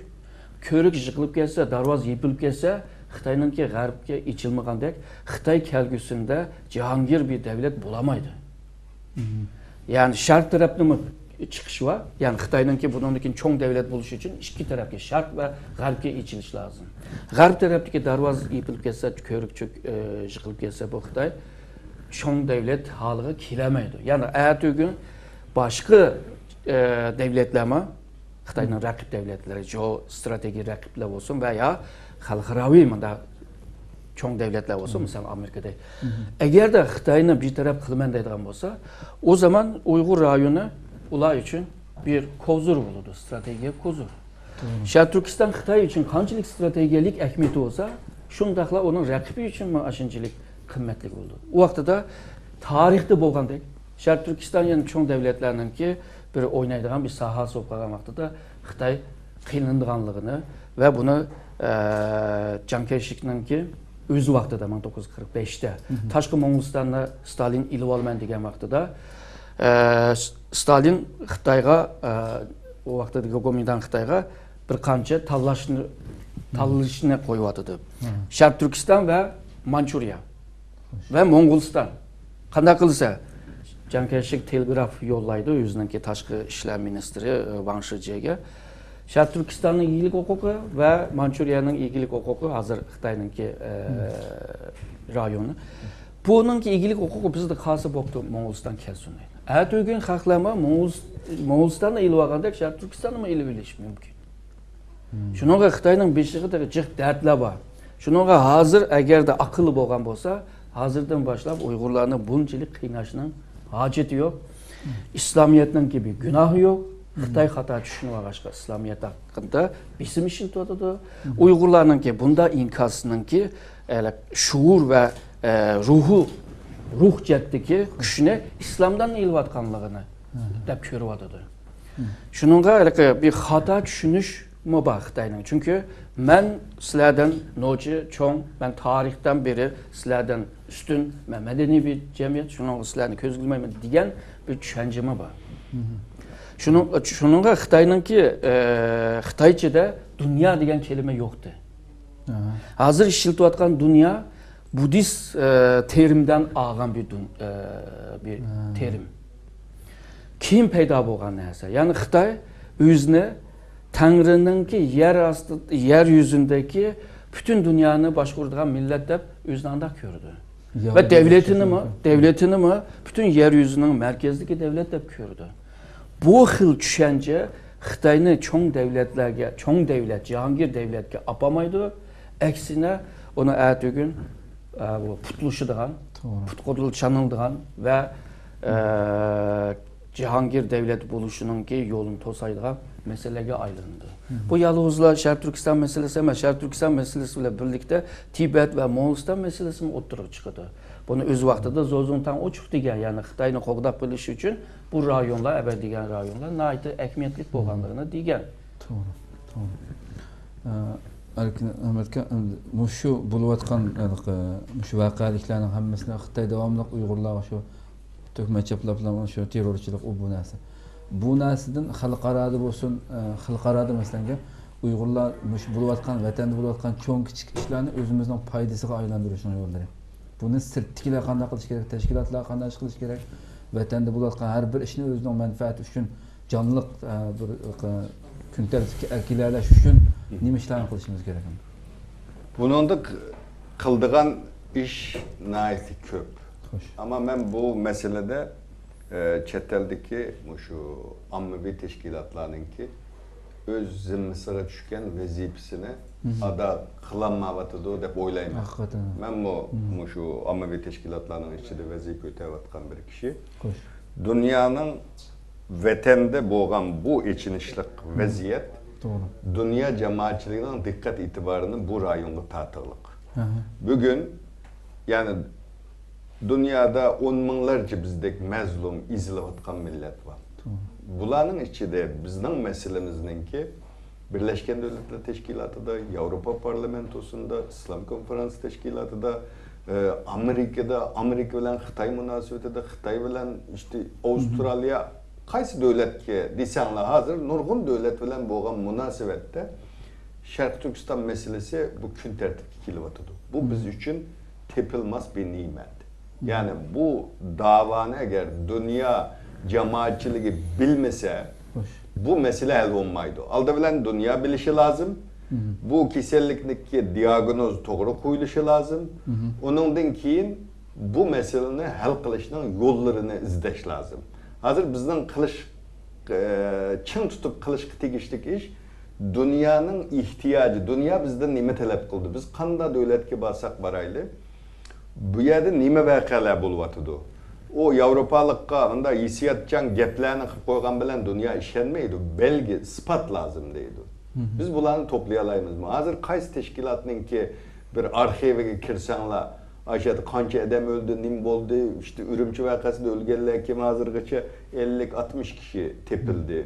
كۆۋرۈك يىقىلىپ كەتسە، دارۋاز يېپىلىپ كەتسە، خىتاينىڭكى غەربكە ئېچىلمىغاندەك، خىتاي كەلگۈسىدە جاھانگىر بىر دەۋلەت بولالمايدۇ. يەنى شەرق تەرەپنىمۇ چىقىش بار. يەنى خىتاينىڭكى بۇنىڭدىن كېيىن چوڭ دەۋلەت بولۇش ئۈچۈن ئىككى تەرەپكە، شەرق ۋە غەربكە ئېچىلىش لازىم. غەرب تەرەپتىكى دارۋاز يېپىلىپ كەتسە، كۆۋرۈك چۆك-، ئە، يىقىلىپ كەتسە، بۇ خىتاي چوڭ دەۋلەت ھالىغا كېلەلمەيدۇ. يەنى ئەتىگۈن باشقا، ئە، دەۋلەتلەرمۇ، خىتاينىڭ رەقىب دەۋلەتلىرى، جىئو ئىستراتېگىيە رەقىبلەر بولسۇن ۋە يا خەلقئاراۋى مۇنداق چوڭ دەۋلەتلەر بولسۇن، مىسال، ئامېرىكىدەك. ئەگەردە خىتاينى بىر تەرەپ قىلىمەن دەيدىغان بولسا، ئۇ زامان ئۇيغۇر رايونى ئۇلار ئۈچۈن بىر كوزۇر بولىدۇ، ئىستراتېگىيە كوزۇر. شەرقىي تۈركىستان خىتاي ئۈچۈن قانچىلىك ئىستراتېگىيەلىك ئەھمىيىتى بولسا، شۇنداقلا ئۇنىڭ رەقىبى ئۈچۈنمۇ ئاشۇنچىلىك قىممەتلىك بولىدۇ. ئۇ ۋاقتىدا تارىختا بولغاندەك، شەرقىي تۈركىستان يەنە چوڭ دەۋلەتلەرنىڭكى بىر ئوينايدىغان بىر ساھەسى بولۇپ قالغان ۋاقتىدا خىتاي قىينىلىدىغانلىقىنى ۋە بۇنى، ئە، جاڭ كەيشىكنىڭكى ئۆز ۋاقتىدا، مىڭ توققۇز يۈز قىرىق بەشتە تاشقى موڭغۇلىستاننى ستالىن ئېلىۋالىمەن دېگەن ۋاقتىدا، ئە، ستالىن خىتايغا، ئە، ئۇ ۋاقتىدىكى گومىنداڭ خىتايغا بىر قانچە تاللاشنى، تاللىشىنى قويۇۋاتىدۇ. شەرقىي تۈركىستان ۋە مانچۇرىيە ۋە موڭغۇلىستان. قانداق قىلسا، جاڭ كەيشىك تېلېگراف يوللايدۇ ئۆزىنىڭكى تاشقى ئىشلار مىنىستىرى، ئە، ۋاڭ شىجيېگە. شەرقىي تۈركىستاننىڭ ئىگىلىك ھوقۇقى ۋە مانچۇرىيەنىڭ ئىگىلىك ھوقۇقى ھازىر خىتاينىڭكى، ئە، رايونى. بۇنىڭكى ئىگىلىك ھوقۇقى بىزدە قالسا بوپتۇ، موڭغۇلىستان كەلسۇن دەيدۇ. ئەتىگۈن خەقلەرمۇ موڭغۇلس-، موڭغۇلىستاننى ئېلىۋالغاندەك شەرقىي تۈركىستاننىمۇ ئېلىۋېلىشى مۇمكىن. شۇنىڭغا خىتاينىڭ بېشىغا تېخى جىق دەردلەر بار. شۇنىڭغا ھازىر ئەگەردە ئاقىلى بولغان بولسا، ھازىردىن باشلاپ ئۇيغۇرلارنى بۇنچىلىك قىيناشنىڭ ھاجىتى يوق. ئىسلامىيەتنىڭكى بىر گۇناھى يوق. خىتاي خاتا چۈشىنىۋالغاچقا ئىسلامىيەت ھەققىدە بېسىم ئىشلىتىۋاتىدۇ. ئۇيغۇرلارنىڭكى بۇنداق ئىنكاسنىڭكى، ئە، شۇئۇر ۋە، ئە، روھى، روھ جەھەتتىكى كۈچىنى ئىسلامدىن ئېلىۋاتقانلىقىنى دەپ كۆرۈۋاتىدۇ. شۇنىڭغا ھېلىقى بىر خاتا چۈشىنىشمۇ بار خىتاينىڭ. چۈنكى مەن سىلەردىن نوچى چوڭ، مەن تارىختىن بېرى سىلەردىن ئۈستۈن، مەن مەدەنىي بىر جەمئىيەت، شۇنىڭغا سىلەرنى كۆزگە ئىلمايمەن دېگەن بىر چۈشەنچىمۇ بار. شۇنىڭ، شۇنىڭغا خىتاينىڭكى، ئە، خىتايچىدا دۇنيا دېگەن كەلىمە يوقتى. ھازىر ئىشلىتىۋاتقان دۇنيا بۇددىست، ئە، تېرىمدىن ئالغان بىر دۇن-، ئە، بىر تېرىم. كېيىن پەيدا بولغان نەرسە. يەنى خىتاي ئۆزىنى تەڭرىنىڭكى يەر ئاستى، يەر يۈزىدىكى پۈتۈن دۇنيانى باشقۇرىدىغان مىللەت دەپ ئۆزىنى ئانداق كۆرىدۇ. ۋە دۆلىتىنىمۇ، دۆلىتىنىمۇ پۈتۈن يەر يۈزىنىڭ مەركىزىدىكى دۆلەت دەپ كۆرىدۇ. بۇ خىل چۈشەنچە خىتاينى چوڭ دۆلەتلەرگە، چوڭ دۆلەت، جاھانگىر دۆلەتكە ئاپارمايدۇ. ئەكسىنە، ئۇنى ئەتىگۈن، ئە، بۇ پۇتلىشىدىغان، پۇتقا چانىلىدىغان ۋە، ئە، جاھانگىر دۆلەت بولۇشىنىڭكى يولىنى توسايدىغان مەسىلىگە ئايلىنىدۇ. بۇ يالغۇزلا شەرقىي تۈركىستان مەسىلىسى ئەمەس، شەرقىي تۈركىستان مەسىلىسى بىلەن بىرلىكتە تىبەت ۋە موڭغۇلىستان مەسىلىسىمۇ ئوتتۇرىغا چىقىدۇ. بۇنى ئۆز ۋاقتىدا زوزۇڭتاڭ ئوچۇق دېگەن، يەنى خىتاينى قوغداپ قېلىش ئۈچۈن بۇ رايونلار، ئەبەر دېگەن رايونلار ناھايىتى ئەھمىيەتلىك بولغانلىقىنى دېگەن. توغرا، توغرا. ئە، ئەركىن ئەمەتكە، ئەمدى مۇشۇ بولۇۋاتقان، ھېلىقى، مۇشۇ ۋەقەلىكلەرنىڭ ھەممىسىنى خىتاي داۋاملىق ئۇيغۇرلارغا شۇ تۆھمەت چاپلاپلا، شۇ تېررورچىلىق، ئۇ بۇ نەرسە. بۇ نەرسىدىن خەلقئارادا بولسۇن، ئە، خەلقئارادا، مەسىلەن، ئۇيغۇرلار مۇشۇ بولۇۋاتقان، ۋەتەندە بولۇۋاتقان چوڭ كىچىك ئىشلارنى ئۆزىمىزنىڭ پايدىسىغا ئايلاندۇرۇشنىڭ يوللىرى. بۇنى سىرتتىكىلەر قانداق قىلىش كېرەك، تەشكىلاتلار قانداق ئىش قىلىش كېرەك، ۋەتەندە بولۇۋاتقان ھەر بىر ئىشنى ئۆزىنىڭ مەنپەئەتى ئۈچۈن جانلىق، ئە، بىر، ئە، كۈن تەرتىپكە ئەكېلەلەش ئۈچۈن نېمە ئىشلارنى قىلىشىمىز كېرەك؟ بۇنىڭدا ق-، قىلىدىغان ئىش ناھايىتى كۆپ. خوش. ئەمما مەن بۇ مەسىلىدە، ئە، چەت ئەلدىكى مۇشۇ ئاممىۋى تەشكىلاتلارنىڭكى ئۆز زىممىسىغا چۈشكەن ۋەزىپىسىنى ئادا قىلالمايۋاتىدۇ دەپ ئويلايمەن. ھەقىقەتەن. مەنمۇ مۇشۇ ئاممىۋى تەشكىلاتلارنىڭ ئىچىدە ۋەزىپە ئۆتەۋاتقان بىر كىشى. خوش. دۇنيانىڭ ۋەتەندە بولغان بۇ ئېچىنىشلىق ۋەزىيەت توغرا. دۇنيا جامائەتچىلىكىنىڭ دىققەت ئېتىبارىنى بۇ رايونغا تارتىقلىق. ئەھە. بۈگۈن، يەنى دۇنيادا ئون مىڭلارچە بىزدەك مەزلۇم، ئېزىلىۋاتقان مىللەت بار. توغرا. بۇلارنىڭ ئىچىدە بىزنىڭ مەسىلىمىزنىڭكى بىرلەشكەن دۆلەتلەر تەشكىلاتىدا، ياۋروپا پارلامېنتوسىندا، ئىسلام كونفېرانس تەشكىلاتىدا، ئامېرىكىدا، ئامېرىكا بىلەن خىتاي مۇناسىۋىتىدە، خىتاي بىلەن ئىشتە ئاۋسترالىيە، قايسى دۆلەتكە دېسەڭلار، ھازىر نۇرغۇن دۆلەت بىلەن بولغان مۇناسىۋەتتە شەرقىي تۈركىستان مەسىلىسى بۇ كۈن تەرتىپكە كېلىۋاتىدۇ. بۇ بىز ئۈچۈن تېپىلماس بىر نېمەت. يەنى بۇ داۋانى ئەگەر دۇنيا جامائەتچىلىكى بىلمىسە، بۇ مەسىلە ھەل بولمايدۇ. ئالدى بىلەن دۇنيا بىلىشى لازىم. بۇ كېسەللىكنىڭكى دىئاگنوز توغرا قويۇلۇشى لازىم. ئۇنىڭدىن كېيىن بۇ مەسىلىنى ھەل قىلىشنىڭ يوللىرىنى ئىزدەش لازىم. ھازىر بىزنىڭ قىلىش، ئە، چىڭ تۇتۇپ قىلىشقا تېگىشلىك ئىش دۇنيانىڭ ئېھتىياجى. دۇنيا بىزدىن نېمە تەلەپ قىلدى؟ بىز قانداق دۆلەتكە بارساق بارايلى، بۇ يەردە نېمە ۋەقەلەر بولۇۋاتىدۇ؟ ئۇ ياۋروپالىققا مۇنداق ھېسسىياتچان گەپلەرنى قىلىپ قويغان بىلەن دۇنيا ئىشەنمەيدۇ. بەلگە، ئىسپات لازىم دەيدۇ. بىز بۇلارنى توپلىيالايمىزمۇ؟ ھازىر قايسى تەشكىلاتنىڭكى بىر ئارخىۋىگە كىرسەڭلار، ئاشۇ يەردە قانچە ئادەم ئۆلدى، نېمە بولدى، ئىشتە ئۈرۈمچى ۋەقەسىدە ئۆلگەنلەر كىم، ھازىرغىچە ئەللىك، ئاتمىش كىشى تېپىلدى.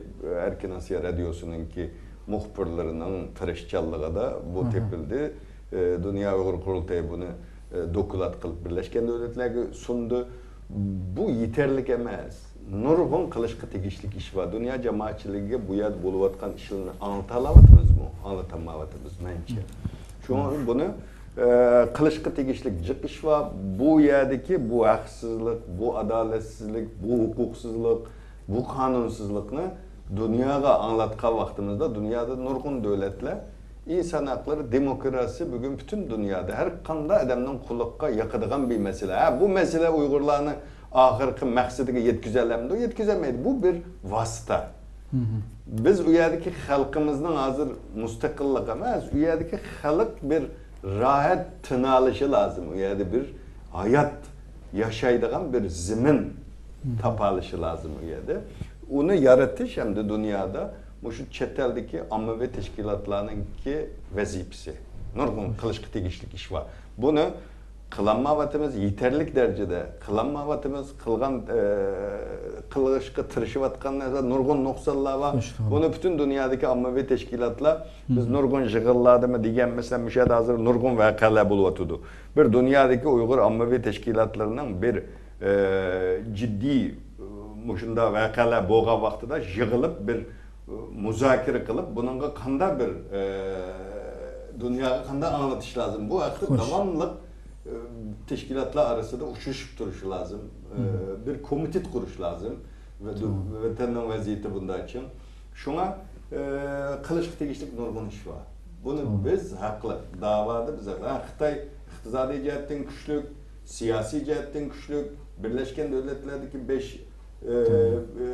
ئەركىن ئاسىيا رادىيوسىنىڭكى مۇخبىرلىرىنىڭ تىرىشچانلىقىدا بۇ تېپىلدى. ئى، دۇنيا ئۇيغۇر قۇرۇلتىيى بۇنى، ئى، دوكلات قىلىپ بىرلەشكەن دۆلەتلەرگە سۇندى. بۇ يېتەرلىك ئەمەس. نۇرغۇن قىلىشقا تېگىشلىك ئىش بار. دۇنيا جامائەتچىلىكىگە بۇ يەردە بولۇۋاتقان ئىشلارنى ئاڭلىتالاۋاتىمىزمۇ؟ ئاڭلىتالمايۋاتىمىز، مەنچە. شۇڭا بۇنى، ئى، قىلىشقا تېگىشلىك جىق ئىش بار. بۇ يەردىكى بۇ ھەقسىزلىك، بۇ ئادالەتسىزلىك، بۇ ھوقۇقسىزلىق، بۇ قانۇنسىزلىقنى دۇنياغا ئاڭلاتقان ۋاقتىمىزدا دۇنيادا نۇرغۇن دۆلەتلەر ئىنسان ھەقلىرى، دېموكراتىيە بۈگۈن پۈتۈن دۇنيادا ھەر قانداق ئادەمنىڭ قۇلىقىغا ياقىدىغان بىر مەسىلە. ھە، بۇ مەسىلە ئۇيغۇرلارنى ئاخىرقى مەقسىتىگە يەتكۈزەلەمدۇ؟ يەتكۈزەلمەيدۇ. بۇ بىر ۋاسىتە. بىز ئۇ يەردىكى خەلقىمىزنىڭ ھازىر مۇستەقىللىق ئەمەس، ئۇ يەردىكى خەلق بىر راھەت تىنالىشى لازىم. ئۇ يەردە بىر ھايات ياشايدىغان بىر زېمىن تاپالىشى لازىم ئۇ يەردە. ئۇنى يارىتىش ھەمدە دۇنيادا مۇشۇ چەت ئەلدىكى ئاممىۋى تەشكىلاتلارنىڭكى ۋەزىپىسى. نۇرغۇن قىلىشقا تېگىشلىك ئىش بار. بۇنى قىلالمايۋاتىمىز، يېتەرلىك دەرىجىدە قىلالمايۋاتىمىز. قىلغان، ئە، قىلىشقا تىرىشىۋاتقان نەرسە نۇرغۇن نۇقسانلار بار. بۇنى پۈتۈن دۇنيادىكى ئاممىۋى تەشكىلاتلار، بىز نۇرغۇن يىغىنلاردىمۇ دېگەن، مەسىلەن، مۇشۇ يەردە ھازىر نۇرغۇن ۋەقەلەر بولۇۋاتىدۇ. بىر دۇنيادىكى ئۇيغۇر ئاممىۋى تەشكىلاتلىرىنىڭ بىر، ئە، جىددىي، ئە، مۇشۇنداق ۋەقەلەر بولغان ۋاقتىدا يىغىلىپ بىر، ئە، مۇزاكىرە قىلىپ، بۇنىڭغا قانداق بىر، ئە، دۇنياغا قانداق ئاڭلىتىش لازىم؟ بۇ ھەقتە داۋاملىق، ئە، تەشكىلاتلار ئارىسىدا ئۇچرىشىپ تۇرۇشى لازىم. ئە، بىر كومىتېت قۇرۇش لازىم. ۋە دۇ-، ۋەتەننىڭ ۋەزىيىتى بۇنداق چىڭ. شۇڭا، ئە، قىلىشقا تېگىشلىك نۇرغۇن ئىش بار. بۇنى بىز ھەقلىق، داۋادا بىز ھەقلىق. ھە، خىتاي ئىقتىسادىي جەھەتتىن كۈچلۈك، سىياسىي جەھەتتىن كۈچلۈك، بىرلەشكەن دۆلەتلەردىكى بەش، ئە، ئە،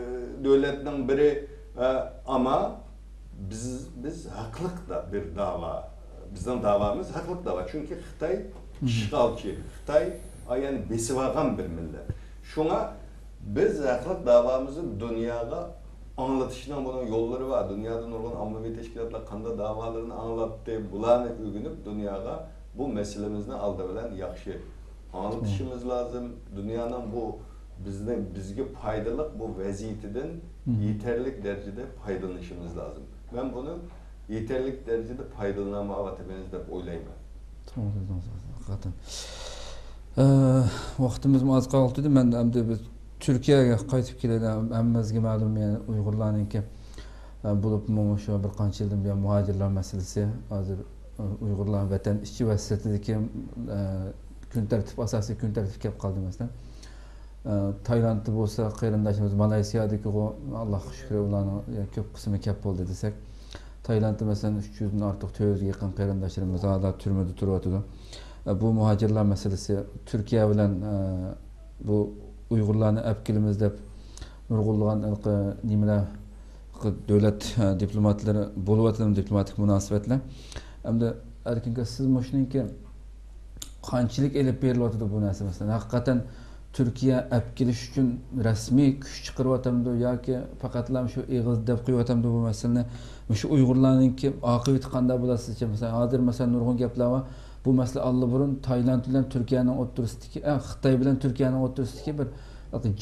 دۆلەتنىڭ بىرى، ئە، ئەمما بىز، بىز ھەقلىق دا بىر داۋا. بىزنىڭ داۋامىز ھەقلىق داۋا. چۈنكى خىتاي ئىشغالچى، خىتاي ئايان بېسىۋالغان بىر مىللەت. شۇڭا بىز ھەقلىق داۋامىزنى دۇنياغا ئاڭلىتىشنىڭ بۇنىڭ يوللىرى بار. دۇنيادا نۇرغۇن ئاممىۋى تەشكىلاتلار قانداق داۋالىرىنى ئاڭلاتتى. بۇلارنى ئۆگىنىپ، دۇنياغا بۇ مەسىلىمىزنى ئالدى بىلەن ياخشى ئاڭلىتىشىمىز لازىم. دۇنيانىڭ بۇ بىزنى، بىزگە پايدىلىق بۇ ۋەزىيىتىدىن يېتەرلىك دەرىجىدە پايدىلىنىشىمىز لازىم. مەن بۇنى يېتەرلىك دەرىجىدە پايدىلىنالمايۋاتىمىز دەپ ئويلايمەن. توغرا دېدىڭىز، ھەقىقەتەن. ئە، ۋاقتىمىزمۇ ئاز قالغىلى تۇردى. مەن ئەمدى بىز تۈركىيەگە قايتىپ كېلەيلى. ھەممىمىزگە مەلۇم، يەنى ئۇيغۇرلارنىڭكى، ئە، بولۇپمۇ شۇ بىر قانچە يىلدىن بۇيان مۇھاجىرلار مەسىلىسى، ھازىر، ئە، ئۇيغۇرلار ۋەتەن ئىچى ۋە سىرتىدىكى، ئە، كۈن تەرتىپ، ئاساسىي كۈن تەرتىپكە كەپ قالدى، مەسىلەن. ئە، تايلاندتا بولسا قېرىنداشلىرىمىز، مالايسىيادىكىغۇ، ئاللاھقا شۈكرى، ئۇلارنىڭ، يە، كۆپ قىسمى كەپ بولدى دېسەك، تايلاندتا، مەسىلەن، ئۈچ يۈزدىن ئارتۇق، تۆت يۈزگە يېقىن قېرىنداشلىرىمىز ھازىر تۈرمىدە تۇرۇۋاتىدۇ. ئە، بۇ مۇھاجىرلار مەسىلىسى تۈركىيە بىلەن، ئە، بۇ ئۇيغۇرلارنى ئەپ كېلىمىز دەپ نۇرغۇنلىغان ھېلىقى نېمىلەر، دۆلەت، ئە، دىپلوماتلىرى بولۇۋاتىدۇ، دىپلوماتىك مۇناسىۋەتلەر. ئەمدى ئەركىن ئاكا، سىز مۇشۇنىڭكى قانچىلىك ئېلىپ بېرىلىۋاتىدۇ بۇ نەرسە؟ مەسىلەن، ھەقىقەتەن تۈركىيە ئەپ كېلىش ئۈچۈن رەسمىي كۈچ چىقىرىۋاتامدۇ ياكى پەقەتلا شۇ ئېغىز دەپ قويۇۋاتامدۇ بۇ مەسىلىنى؟ مۇشۇ ئۇيغۇرلارنىڭكى ئاقىۋىتى قانداق بولار سىزچە؟ مەسىلەن، ھازىر، مەسىلەن، نۇرغۇن گەپلەر بار. بۇ مەسىلە ئاللىبۇرۇن تايلاند بىلەن تۈركىيەنىڭ ئوتتۇرىسىدىكى، ئە، خىتاي بىلەن تۈركىيەنىڭ ئوتتۇرىسىدىكى بىر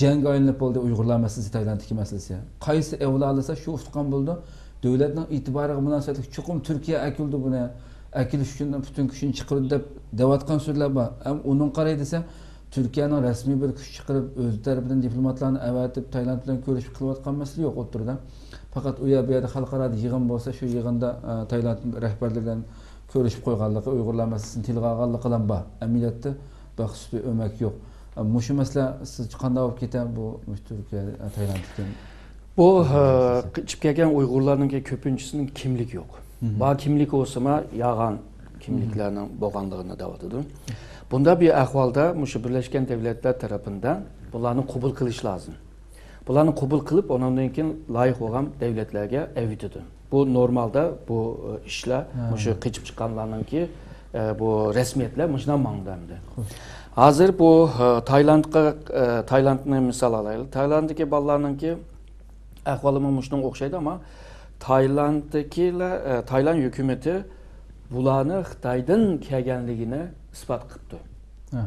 جەڭگە ئايلىنىپ بولدى، ئۇيغۇرلار مەسىلىسى، تايلاندتىكى مەسىلىسى. قايسى ئەۋلالىسا شۇ ئۇتقان بولىدۇ. دۆلەتنىڭ ئېتىبارىغا مۇناسىۋەتلىك چوقۇم تۈركىيە ئەكېلىدۇ بۇنى، ئەكېلىش ئۈچۈن پۈتۈن كۈچىنى چىقىرىدۇ دەپ دەۋاتقان سۆزلەر بار. ئەم ئۇنىڭ قاراي دېسە، تۈركىيەنىڭ رەسمىي بىر كۈچ چىقىرىپ، ئۆزى تەرىپىدىن دىپلوماتلارنى ئەۋەتىپ، تايلاند بىلەن كۆرۈشۈپ قىلىۋاتقان مەسىلە يوق ئوتتۇرىدا. پەقەت ئۇ يەر، بۇ يەردە خەلقئارادا يىغىن بولسا، شۇ يىغىندا، ئە، تايلاند رەھبەرلىرى بىلەن كۆرۈشۈپ قويغانلىقى، ئۇيغۇرلار مەسىلىسىنى تىلغا ئالغانلىقىلا بار. ئەمەلىيەتتە بەخت سۈپىتى ئۆمەك يوق. ئە، مۇشۇ مەسىلە سىزچە قانداق بولۇپ كېتە؟ بۇ تۈركىيە، ئە، تايلاندتىكى بۇ، ئە، قېچىپ كەلگەن ئۇيغۇرلارنىڭكى كۆپىنچىسىنىڭ كىملىكى يوق. مم. بار كىملىكى بولسىمۇ، يالغان كىملىكلەرنىڭ بولغانلىقىنى دەۋاتىدۇ. بۇنداق بىر ئەھۋالدا مۇشۇ بىرلەشكەن دەۋلەتلەر تەرىپىدىن بۇلارنى قوبۇل قىلىش لازىم. بۇلارنى قوبۇل قىلىپ، ئۇنىڭدىن كېيىن لايىق بولغان دەۋلەتلەرگە ئەۋېتىدۇ. بۇ نورمالدا بۇ، ئە، ئىشلار، ھە، مۇشۇ قېچىپ چىققانلارنىڭكى، ئە، بۇ رەسمىيەتلەر مۇشۇنداق ماڭدى ئەمدى. خوش. ھازىر بۇ، ئە، تايلاندقا، ئە، تايلاندنى مىسال ئالايلى. تايلاندتىكى بالىلارنىڭكى ئەھۋالىمۇ مۇشۇنىڭغا ئوخشايدۇ، ئەمما تايلاندتىكىلەر، ئە، تايلاند ھۆكۈمىتى بۇلارنى خىتايدىن كەلگەنلىكىنى ئىسپات قىپتۇ. ھە.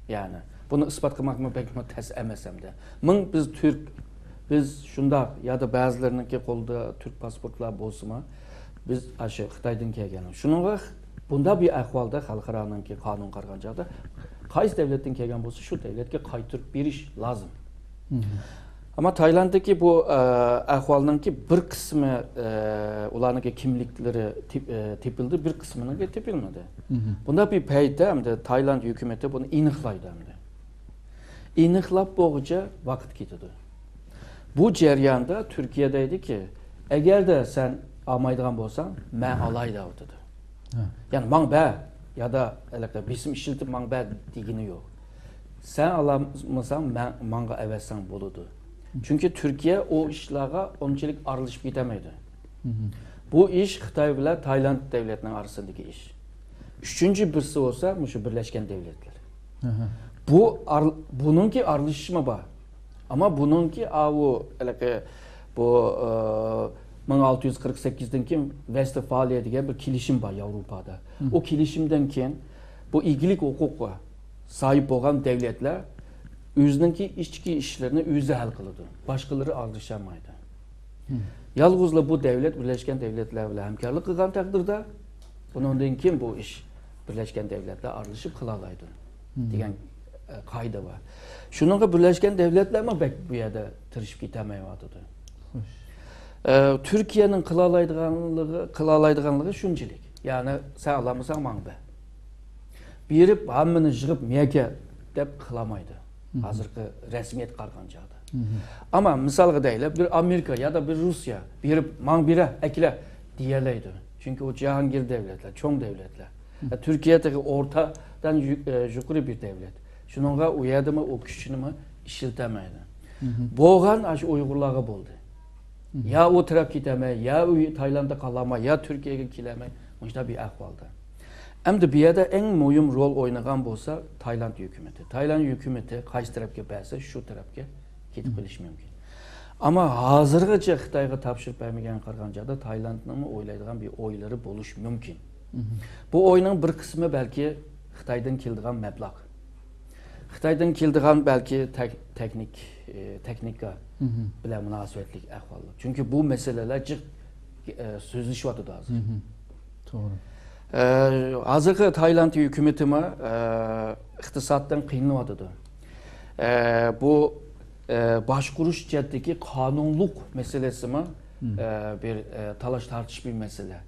يەنى بۇنى ئىسپات قىلماقمۇ بەكمۇ تەس ئەمەس ئەمدى. مىڭ بىز تۈرك، بىز شۇنداق، يا دا بەزىلىرىنىڭكى قولىدا تۈرك پاسپورتلار بولسىمۇ، بىز ئاشۇ خىتايدىن كەلگەن. شۇنىڭغا بۇنداق بىر ئەھۋالدا خەلقئارانىڭكى قانۇن قارىغان چاغدا قايسى دەۋلەتتىن كەلگەن بولسا، شۇ دەۋلەتكە قايتۇرۇپ بېرىش لازىم. مم. ئەمما تايلاندتىكى بۇ، ئە، ئەھۋالنىڭكى بىر قىسمى، ئە، ئۇلارنىڭكى كىملىكلىرى تېپ-، ئە، تېپىلدى، بىر قىسمىنىڭكى تېپىلمىدى. مم. بۇنداق بىر پەيتتە ئەمدى تايلاند ھۆكۈمىتى بۇنى ئېنىقلايدۇ ئەمدى. ئېنىقلاپ بولغۇچە ۋاقىت كېتىدۇ. بۇ جەرياندا تۈركىيە دەيدىكى، ئەگەردە سەن ئالمايدىغان بولساڭ، مەن ئالاي دەۋاتىدۇ. ھە. يەنى ماڭا بەر، يا دا ھېلىقى بېسىم ئىشلىتىپ ماڭا بەر دېگىنى يوق. سەن ئالالمىساڭ، مەن، ماڭا ئەۋەتسەڭ بولىدۇ. چۈنكى تۈركىيە ئۇ ئىشلارغا ئۇنچىلىك ئارىلىشىپ كېتەلمەيدۇ. مم. بۇ ئىش خىتاي بىلەن تايلاند دەۋلەتنىڭ ئارىسىدىكى ئىش. ئۈچىنچى بىرسى بولسا مۇشۇ بىرلەشكەن دەۋلەتلەر. ئەھە. بۇ ئار-، بۇنىڭكى ئارىلىشىشىمۇ بار. ئەمما بۇنىڭكى ئاۋۇ ھېلىقى بۇ، ئە، مىڭ ئالتە يۈز قىرىق سەككىزدىن كېيىن ۋېستفالىيە دېگەن بىر كېلىشىم بار ياۋروپادا. مم. ئۇ كېلىشىمدىن كېيىن بۇ ئىگىلىك ھوقۇقىغا ساھىب بولغان دەۋلەتلەر ئۆزىنىڭكى ئىچكى ئىشلىرىنى ئۆزى ھەل قىلىدۇ. باشقىلىرى ئارىلىشالمايدۇ. مم. يالغۇزلا بۇ دەۋلەت بىرلەشكەن دەۋلەتلەر بىلەن ھەمكارلىق قىلغان تەقدىردە، ئۇنىڭدىن كېيىن بۇ ئىش بىرلەشكەن دەۋلەتلەر ئارىلىشىپ قىلالايدۇ، مم، دېگەن، ئە، قائىدە بار. شۇنىڭغا بىرلەشكەن دەۋلەتلەرمۇ بەك بۇ يەردە تىرىشىپ كېتەلمەيۋاتىدۇ. خوش. ئە، تۈركىيەنىڭ قىلالايدىغانلىقى، قىلالايدىغانلىقى شۇنچىلىك. يەنى سەن ئالالمىساڭ ماڭا بەر. بېرىپ ھەممىنى يىغىپ مەكە دەپ قىلالمايدۇ. مم. ھازىرقى رەسمىيەت قارىغان چاغدا. مم. ئەمما مىسالغا دەيلى، بىر ئامېرىكا يا دا بىر روسىيە بېرىپ ماڭا بېرە، ئەكىلە دېيەلەيدۇ. چۈنكى ئۇ جاھانگىر دەۋلەتلەر، چوڭ دەۋلەتلەر. مم. تۈركىيە تېخى ئورتادىن يۇ-، ئە، يۇقىرى بىر دەۋلەت. شۇنىڭغا ئۇ يەردىمۇ ئۇ كۈچىنىمۇ ئىشلىتەلمەيدۇ. مم. بولغان ئاشۇ ئۇيغۇرلارغا بولدى. مم. يا ئۇ تەرەپ كېتەلمەي، يا ئۇ تايلانددا قالالماي، يا تۈركىيەگە كېلەلمەي، مۇشۇنداق بىر ئەھۋالدا. ئەمدى بۇ يەردە ئەڭ مۇھىم رول ئوينىغان بولسا تايلاند ھۆكۈمىتى. تايلاند ھۆكۈمىتى قايسى تەرەپكە بەرسە، شۇ تەرەپكە كېتىپ، مم، قېلىشى مۇمكىن. ئەمما ھازىرغىچە خىتايغا تاپشۇرۇپ بەرمىگەنگە قارىغان چاغدا تايلاندنىڭمۇ ئويلايدىغان بىر ئويلىرى بولۇشى مۇمكىن. مم. بۇ ئوينىڭ بىر قىسمى بەلكى خىتايدىن كېلىدىغان مەبلەغ. خىتايدىن كېلىدىغان بەلكى تەك-، تېخنىك، ئى، تېخنىكا، مم، بىلەن مۇناسىۋەتلىك ئەھۋاللار. چۈنكى بۇ مەسىلىلەر جىق، ئى، سۆزلىشىۋاتىدۇ ھازىر. مم. توغرا. ئە، ھازىرقى تايلاند ھۆكۈمىتىمۇ، ئە، ئىقتىسادتىن قىينىلىۋاتىدۇ. ئە، بۇ، ئە، باشقۇرۇش جەھەتتىكى قانۇنلۇق مەسىلىسىمۇ، مم، ئە، بىر، ئە، تالاش تارتىش بىر مەسىلە.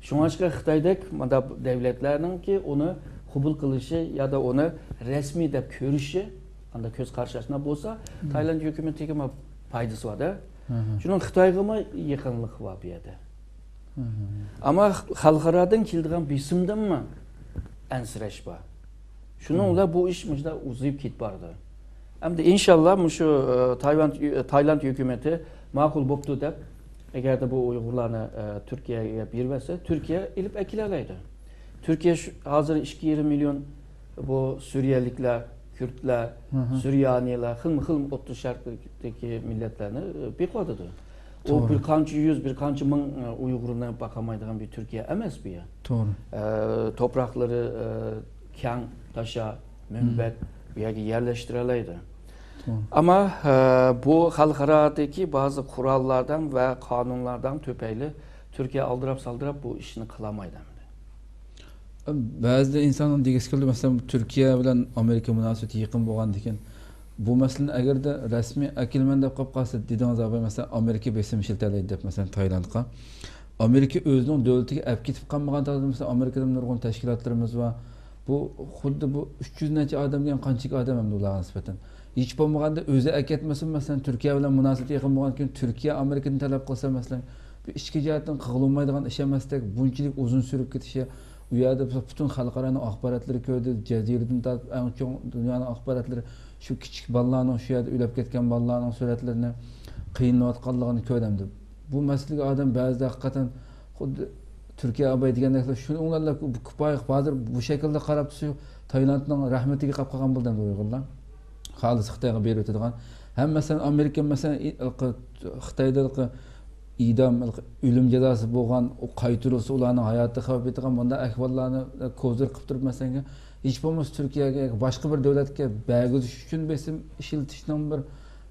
شۇڭلاشقا خىتايدەك مۇنداق دەۋلەتلەرنىڭكى ئۇنى قوبۇل قىلىشى يا دا ئۇنى رەسمىي دەپ كۆرۈشى، ئانداق كۆز قارىشى ئاشۇنداق بولسا، مم، تايلاند ھۆكۈمىتىگىمۇ پايدىسى بار-دە. مم. شۇنىڭ خىتايغىمۇ يېقىنلىقى بار بۇ يەردە. مم. ئەمما خەلقئارادىن كېلىدىغان بېسىمدىنمۇ ئەنسىرەش بار. شۇنىڭ، مم، بىلەن بۇ ئىش مۇشۇنداق ئۇزىيىپ كېتىپ بارىدۇ. ئەمدى ئىنشاللا مۇشۇ، ئە، تايۋان، تايلاند ھۆكۈمىتى ماقۇل بوپتۇ دەپ، ئەگەردە بۇ ئۇيغۇرلارنى، ئە، تۈركىيەگە بېرىۋەتسە، تۈركىيە ئېلىپ ئەكېلەلەيدۇ. تۈركىيە شۇ، ھازىر ئىككى يېرىم مىليون بۇ سۈرىيەلىكلەر، كۈردلەر، مم، سۈريانىيلار، خىلمۇ خىل ئوتتۇرا شەرقتىكى مىللەتلەرنى، ئە، بېقىۋاتىدۇ. ئۇ، توغرا، بىر قانچە يۈز، بىر قانچە مىڭ، ئە، ئۇيغۇرنى باقالمايدىغان بىر تۈركىيە ئەمەس بۇ يەر. توغرا. ئە، توپراقلىرى، ئە، كەڭ، تاشا، مۇنبەت، مم، بۇ يەرگە يەرلەشتۈرەلەيدۇ. ئەمما، ئە، بۇ خەلقئارادىكى بەزى قوراللاردىن ۋە قانۇنلاردىن تۈپەيلى تۈركىيە ئالدىراپ-سالدىراپ بۇ ئىشنى قىلالمايدۇ ئەمدى. بەزىدە ئىنساننىڭ دېگۈسى كېلىدۇ، مەسىلەن، تۈركىيە بىلەن ئامېرىكا مۇناسىۋىتى يېقىن بولغاندىكىن، بۇ مەسىلىنى ئەگەردە رەسمىي ئەكېلىمەن دەپ قاپ قالسا، دېدىڭىز ئاباي، مەسىلەن، ئامېرىكا بېسىم ئىشلىتەلەيدۇ دەپ، مەسىلەن، تايلاندقا. ئامېرىكا ئۆزىنىڭ دۆلىتىگە ئەپ كېتىپ قالمىغان تەقدىردە، مەسىلەن، ئامېرىكىدىن نۇرغۇن تەشكىلاتلىرىمىز بار. بۇ خۇددى بۇ ئۈچ يۈز نەچچە ئادەم دېگەن قانچىلىك ئادەم ئەمدى ئۇلارغا نىسبەتەن؟ ھېچ بولمىغاندا ئۆزى ئەكەتمىسۇن، مەسىلەن، تۈركىيە بىلەن مۇناسىۋىتى يېقىن بولغاندىكىن تۈركىيە ئامېرىكىدىن تەلەپ قىلسا، مەسىلەن، بۇ ئىچكى جەھەتتىن قىلغىلى بولمايدىغان ئىش ئەمەستەك، بۇنچىلىك ئۇزۇن سۈرۈپ كېتىشى، ئۇ يەردە پۈتۈن خەلقئارانىڭ ئاخباراتلىرى كۆردى، جەزىرىدىن تارتىپ ئەڭ چوڭ دۇنيانىڭ ئاخباراتلىرى شۇ كىچىك بالىلارنىڭ، شۇ يەردە ئۆلۈپ كەتكەن بالىلارنىڭ سۈرەتلىرىنى، قىينىلىۋاتقانلىقىنى كۆرەمدۇ. بۇ مەسىلىگە ئادەم بەزىدە ھەقىقەتەن خۇددى تۈركىيە ئاباي دېگەندەك، شۇنى ئوڭلارلا كۇپايە ھازىر بۇ شەكىلدە قاراپ تۇرسا، تايلاندنىڭ رەھمىتىگە قاپ قالغان بولدى ئەمدى ئۇيغۇرلار. خالىس خىتايغا بېرىۋېتىدىغان. ھەم مەسىلەن، ئامېرىكا، مەسىلەن، ئى-، ئىلقى-، خىتايدا ئىلقى ئىدام، ئىلقى ئۆلۈم جازاسى بولغان، ئۇ قايتۇرۇلسا، ئۇلارنىڭ ھاياتىغا خەۋپ يېتىدىغان بۇنداق ئەھۋاللارنى كوزىر قىلىپ تۇرۇپ، مەسىلەن، ھېچ بولمىسا تۈركىيەگە، باشقا بىر دۆلەتكە بەرگۈزۈش ئۈچۈن بېسىم ئىشلىتىشنىڭ بىر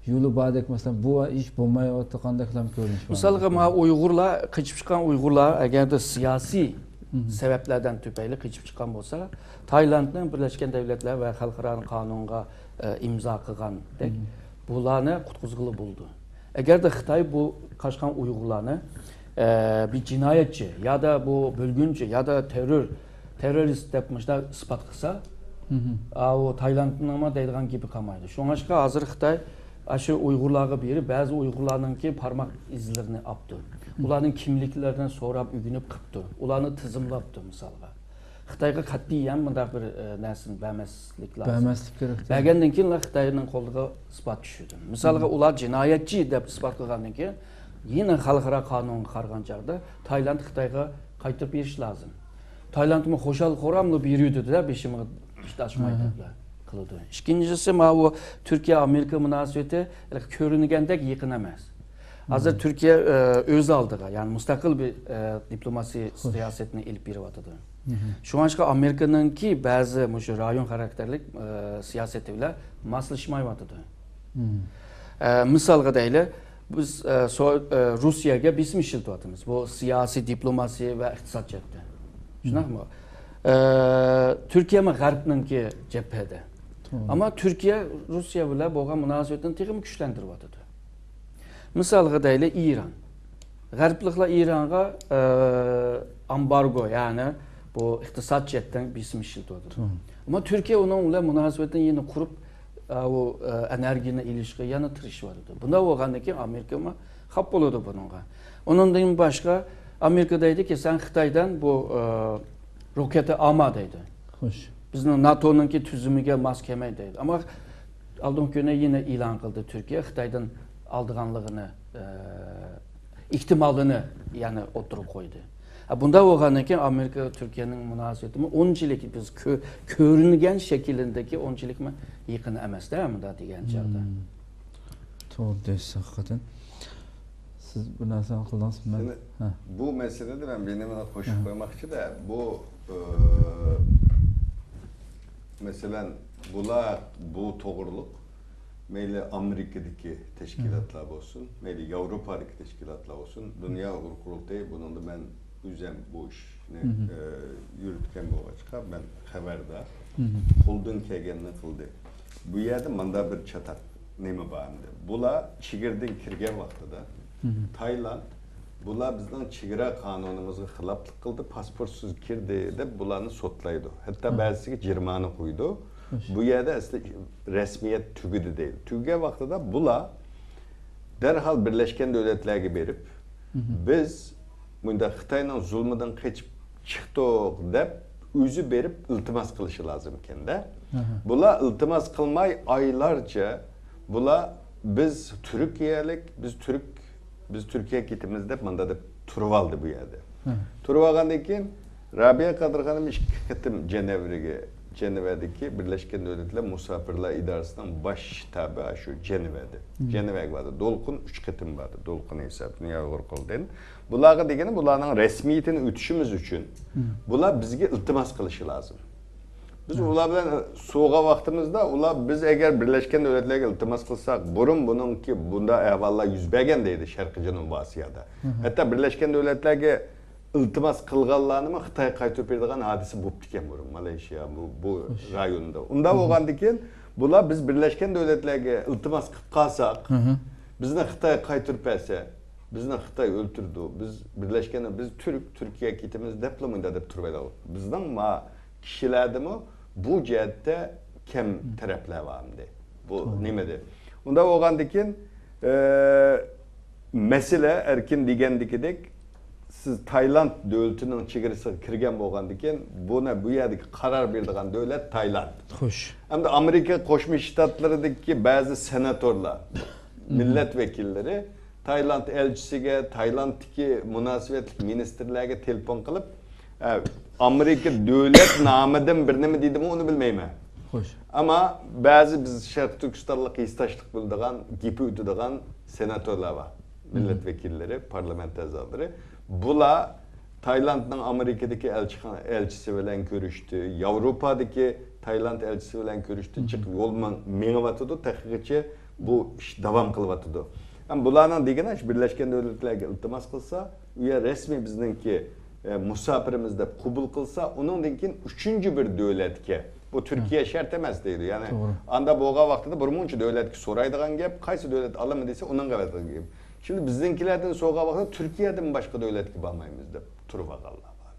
يولى باردەك، مەسىلەن، بۇ ھېچ بولمايۋاتقاندەكلا كۆرۈنۈش بار. مىسالغا، مانا ئۇيغۇرلار، قېچىپ چىققان ئۇيغۇرلار، ئەگەردە سىياسىي سەۋەبلەردىن تۈپەيلى قېچىپ چىققان بولسا، تايلاندنىڭ بىرلەشكەن دەۋلەتلەر ۋە خەلقئارا قانۇنغا، ئە، ئىمزا قىلغاندەك، بۇلارنى قۇتقۇزغىلى بولىدۇ. ئەگەردە خىتاي بۇ قاچقان ئۇيغۇرلارنى، ئە، بىر جىنايەتچى يادا بۇ بۆلگۈنچى يادا تېررور، تېررورىست دەپ مۇشۇنداق ئىسپات قىلسا، ئاۋۇ تايلاندنىڭمۇ دەيدىغان گېپى قالمايدۇ. شۇڭلاشقا ھازىر خىتاي ئاشۇ ئۇيغۇرلارغا بېرىپ، بەزى ئۇيغۇرلارنىڭكى پارماق ئىزلىرىنى ئاپتۇ. ئۇلارنىڭ كىملىكلىرىنى سوراپ ئۆگىنىپ قىپتۇ. ئۇلارنى تىزىملاپتۇ، مىسالغا. خىتايغا قەتئىيەن مۇنداق بىر، ئە، نەرسىنى بەرمەسلىك لازىم. بەرمەسلىك كېرەك. بەرگەندىن كېيىنلا خىتاينىڭ قولىغا ئىسپات چۈشىدۇ. مىسالغا، ئۇلار جىنايەتچى دەپ ئىسپات قىلغاندىن كېيىن، يەنە خەلقئارا قانۇنغا قارىغان چاغدا تايلاند خىتايغا قايتۇرۇپ بېرىش لازىم. تايلاندمۇ خۇشال خۇراملا بېرىۋېتىدۇ-دە، بېشىمغا ئىش ئاچماي دەپلا قىلىدۇ. ئىككىنچىسى، ماۋۇ تۈركىيە-ئامېرىكا مۇناسىۋىتى كۆرۈنگەندەك يېقىن ئەمەس. ھازىر تۈركىيە، ئە، ئۆز ئالدىغا، يەنى مۇستەقىل بىر، ئە، دىپلوماسىي سىياسەتنى ئېلىپ بېرىۋاتىدۇ. شۇڭلاشقا ئامېرىكىنىڭكى بەزى مۇشۇ رايون خاراكتېرلىك، ئە، سىياسىتى بىلەن ماسلىشمايۋاتىدۇ. ئە، مىسالغا دەيلى، بىز، ئە، سو-، ئە، روسىيەگە بېسىم ئىشلىتىۋاتىمىز. بۇ سىياسىي، دىپلوماسىي ۋە ئىقتىساد جەھەتتىن. شۇنداقمۇ؟ ئە، تۈركىيەمۇ غەربنىڭكى جەبھىدە. ئەمما تۈركىيە روسىيە بىلەن بولغان مۇناسىۋىتىنى تېخىمۇ كۈچلەندۈرۈۋاتىدۇ. مىسالغا دەيلى، ئىران. غەربلىكلەر ئىرانغا، ئە، ئامبارگو، يەنى بۇ ئىقتىساد جەھەتتىن بېسىم ئىشلىتىۋاتىدۇ. ئەمما تۈركىيە ئۇنىڭ بىلەن مۇناسىۋەتنى يەنە قۇرۇپ، ئە، ئۇ، ئە، ئېنېرگىيەنى ئېلىشقا يەنە تىرىشىۋاتىدۇ. بۇنداق بولغاندىن كېيىن ئامېرىكىمۇ خاپا بولىدۇ بۇنىڭغا. ئۇنىڭدىن باشقا ئامېرىكا دەيدىكى، سەن خىتايدىن بۇ، ئە، روكېتا ئالما دەيدۇ. خوش. بىزنىڭ ناتونىڭكى تۈزۈمىگە ماس كەلمەيدۇ دەيدۇ. ئەمما ئالدىنقى كۈنى يەنە ئېلان قىلدى، تۈركىيە خىتايدىن ئالىدىغانلىقىنى، ئە، ئېھتىمالىنى يەنە ئوتتۇرىغا قويدى. ھە، بۇنداق بولغاندىن كېيىن ئامېرىكا تۈركىيەنىڭ مۇناسىۋىتىمۇ ئۇنچىلىك بىز كۆ-، كۆرۈنگەن شەكلىدىكى ئۇنچىلىكمۇ يېقىن ئەمەس-دە، مۇنداق دېگەن چاغدا. توغرا دەيسىز، ھەقىقەتەن. سىز بىر نەرسە قىلدىڭىز، مەن، يەنە ھە. بۇ مەسىلىدە مەن بىر نېمىنى قوشۇپ قويماقچىدا، بۇ، ئى، مەسىلەن، بۇلار، بۇ توغرۇلۇق مەيلى ئامېرىكىدىكى تەشكىلاتلار بولسۇن، مەيلى ياۋروپادىكى تەشكىلاتلار بولسۇن، دۇنيا ئۇيغۇر قۇرۇلتىيى بۇنىڭدا مەن ئۆزۈم بۇ ئىشنى، ئى، يۈرۈتكەن بولغاچقا، مەن خەۋەردار. قولدىن كەلگەننى قىلدى. بۇ يەردە ماندا بىر چاتاق نېمە بار ئەمدى؟ بۇلار چېگرىدىن كىرگەن ۋاقتىدا تايلاند، بۇلار بىزنىڭ چېگرا قانۇنىمىزغا خىلاپلىق قىلدى، پاسپورتسىز كىردى دەپ بۇلارنى سوتلايدۇ. ھەتتا بەزىسىگە جەرىمانە قويىدۇ. بۇ يەردە ئەسلى رەسمىيەت تۈگىدى دەيدۇ. تۈگىگەن ۋاقتىدا بۇلار دەرھال بىرلەشكەن دۆلەتلەرگە بېرىپ، بىز مۇنداق خىتاينىڭ زۇلمىدىن قېچىپ چىقتۇق دەپ ئۆزى بېرىپ ئىلتىماس قىلىشى لازىم ئىكەن-دە. بۇلار ئىلتىماس قىلماي ئايلارچە بۇلار بىز تۈركىيەلىك، بىز تۈرك، بىز تۈركىيەگە كېتىمىز دەپ ماندا دەپ تۇرۇۋالدى بۇ يەردە. تۇرۇۋالغاندىن كېيىن رابىيە قادىر خانىم ئىككى قېتىم جەنۋەگە، جەنۋەدىكى بىرلەشكەن دۆلەتلەر مۇساپىرلار ئىدارىسىنىڭ باش شتابى شۇ جەنۋەدە. جەنۋەگە باردى. دولقۇن ئۈچ قېتىم باردى. دولقۇن ھېسابى، دۇنيا ئۇيغۇر قۇرۇلتىيىنىڭ. بۇلارغا دېگىنى، بۇلارنىڭ رەسمىيىتىنى ئۆتۈشىمىز ئۈچۈن بۇلار بىزگە ئىلتىماس قىلىشى لازىم. بىز ئۇلار بىلەن سوغا ۋاقتىمىزدا، ئۇلار، بىز ئەگەر بىرلەشكەن دۆلەتلەرگە ئىلتىماس قىلساق، بۇرۇن بۇنىڭكى بۇنداق ئەھۋاللار يۈز بەرگەن دەيدۇ شەرقىي جەنۇبىي ئاسىيادا. ھەتتا بىرلەشكەن دۆلەتلەرگە ئىلتىماس قىلغانلارنىمۇ خىتايغا قايتۇرۇپ بېرىدىغان ھادىسە بوپتىكەن بۇرۇن مالايشىيا، بۇ، بۇ رايوندا. ئۇنداق بولغاندىكىن، بۇلار، بىز بىرلەشكەن دۆلەتلەرگە ئىلتىماس قىلىپ قالساق، بىزنى خىتايغا قايتۇرۇپ بەرسە، بىزنى خىتاي ئۆلتۈرىدۇ، بىز بىرلەشكەندە بىز تۈرك، تۈركىيەگە كېتىمىز دەپلا مۇنداق دەپ تۇرۇۋېلىدۇ. بىزنىڭ ما كىشىلەردىمۇ بۇ جەھەتتە كەم تەرەپلەر بار ئەمدى. بۇ نېمىدە؟ ئۇنداق بولغاندىكىن، ئە، مەسىلە ئەركىن دېگەندىكىدەك، سىز تايلاند دۆلىتىنىڭ چېگرىسىغا كىرگەن بولغاندىكىن، بۇنى، بۇ يەردىكى قارار بېرىدىغان دۆلەت تايلاند. خوش. ئەمدى ئامېرىكا قوشما شتاتلىرىدىكى بەزى سېناتورلار، مىللەت ۋەكىللىرى تايلاند ئەلچىسىگە، تايلاندتىكى مۇناسىۋەتلىك مىنىستىرلەرگە تېلېفون قىلىپ، ئە، ئامېرىكا دۆلەت نامىدىن بىر نېمە دېدىمۇ، ئۇنى بىلمەيمەن. خوش. ئەمما بەزى بىز شەرقىي تۈركىستانلىق ھېسداشلىق بىلىدىغان، گېپى ئۆتىدىغان سېناتورلار بار. مىللەت ۋەكىللىرى، پارلامېنت ئەزالىرى. بۇلار تايلاندنىڭ ئامېرىكىدىكى ئەلچىخانا، ئەلچىسى بىلەن كۆرۈشتى. ياۋروپادىكى تايلاند ئەلچىسى بىلەن كۆرۈشتى. جىق يول مېڭ-، مېڭىۋاتىدۇ. تېخىغىچە بۇ ئىش داۋام قىلىۋاتىدۇ. ھەم بۇلارنىڭ دېگىنى، شۇ بىرلەشكەن دۆلەتلەرگە ئىلتىماس قىلسا، ئۇ يەر رەسمىي بىزنىڭكى، ئە، مۇساپىرىمىز دەپ قوبۇل قىلسا، ئۇنىڭدىن كېيىن ئۈچىنچى بىر دۆلەتكە، بۇ تۈركىيە شەرت ئەمەس دەيدۇ. يەنى ئاندا بولغان ۋاقتىدا بىر مۇنچە دۆلەتكە سورايدىغان گەپ، قايسى دۆلەت ئالىمەن دېسە، ئۇنىڭغا ئەۋەتىدىغان گەپ. شۇنداق بىزنىڭكىلەردىن سورىغان ۋاقتىدا تۈركىيەدىن باشقا دۆلەتكە بارمايمىز دەپ تۇرۇۋالغانلار بار.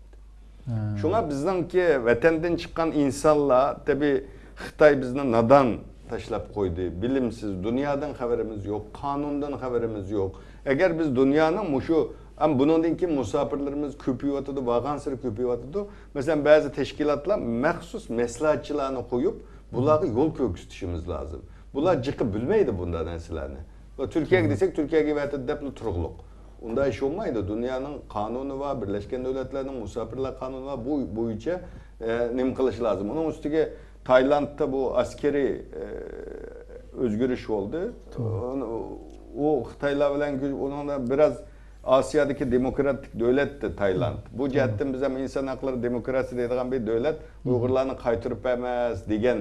شۇڭا بىزنىڭكى ۋەتەندىن چىققان ئىنسانلار، تەبىئىي، خىتاي بىزنى نادان تاشلاپ قويدى، بىلىمسىز، دۇنيادىن خەۋىرىمىز يوق، قانۇندىن خەۋىرىمىز يوق. ئەگەر بىز دۇنيانىڭ مۇشۇ، ھەم بۇنىڭدىن كېيىن مۇساپىرلىرىمىز كۆپىيىۋاتىدۇ، بارغانسېرى كۆپىيىۋاتىدۇ. مەسىلەن، بەزى تەشكىلاتلار مەخسۇس مەسلىھەتچىلەرنى قويۇپ، بۇلارغا يول كۆرسىتىشىمىز لازىم. بۇلار جىقى بىلمەيدۇ بۇنداق نەرسىلەرنى. تۈركىيەگە دېسەك، تۈركىيەگە ئەۋەتىدۇ دەپلا تۇرغۇلۇق. ئۇنداق ئىش بولمايدۇ. دۇنيانىڭ قانۇنى بار، بىرلەشكەن دۆلەتلەرنىڭ مۇساپىرلار قانۇنى بار. بۇ بويىچە، ئە، نېمە قىلىش لازىم؟ ئۇنىڭ ئۈستىگە تايلاندتا بۇ ئەسكىرىي، ئە، ئۆزگىرىش بولدى. ئۇ، ئۇ خىتايلار بىلەن كۆ-، ئۇنىڭدا بىراز ئاسىيادىكى دېموكراتىك دۆلەتتى تايلاند. بۇ جەھەتتىن بىز ھەم ئىنسان ھەقلىرى، دېموكراتىيە دەيدىغان بىر دۆلەت، ئۇيغۇرلارنى قايتۇرۇپ بەرمەس دېگەن،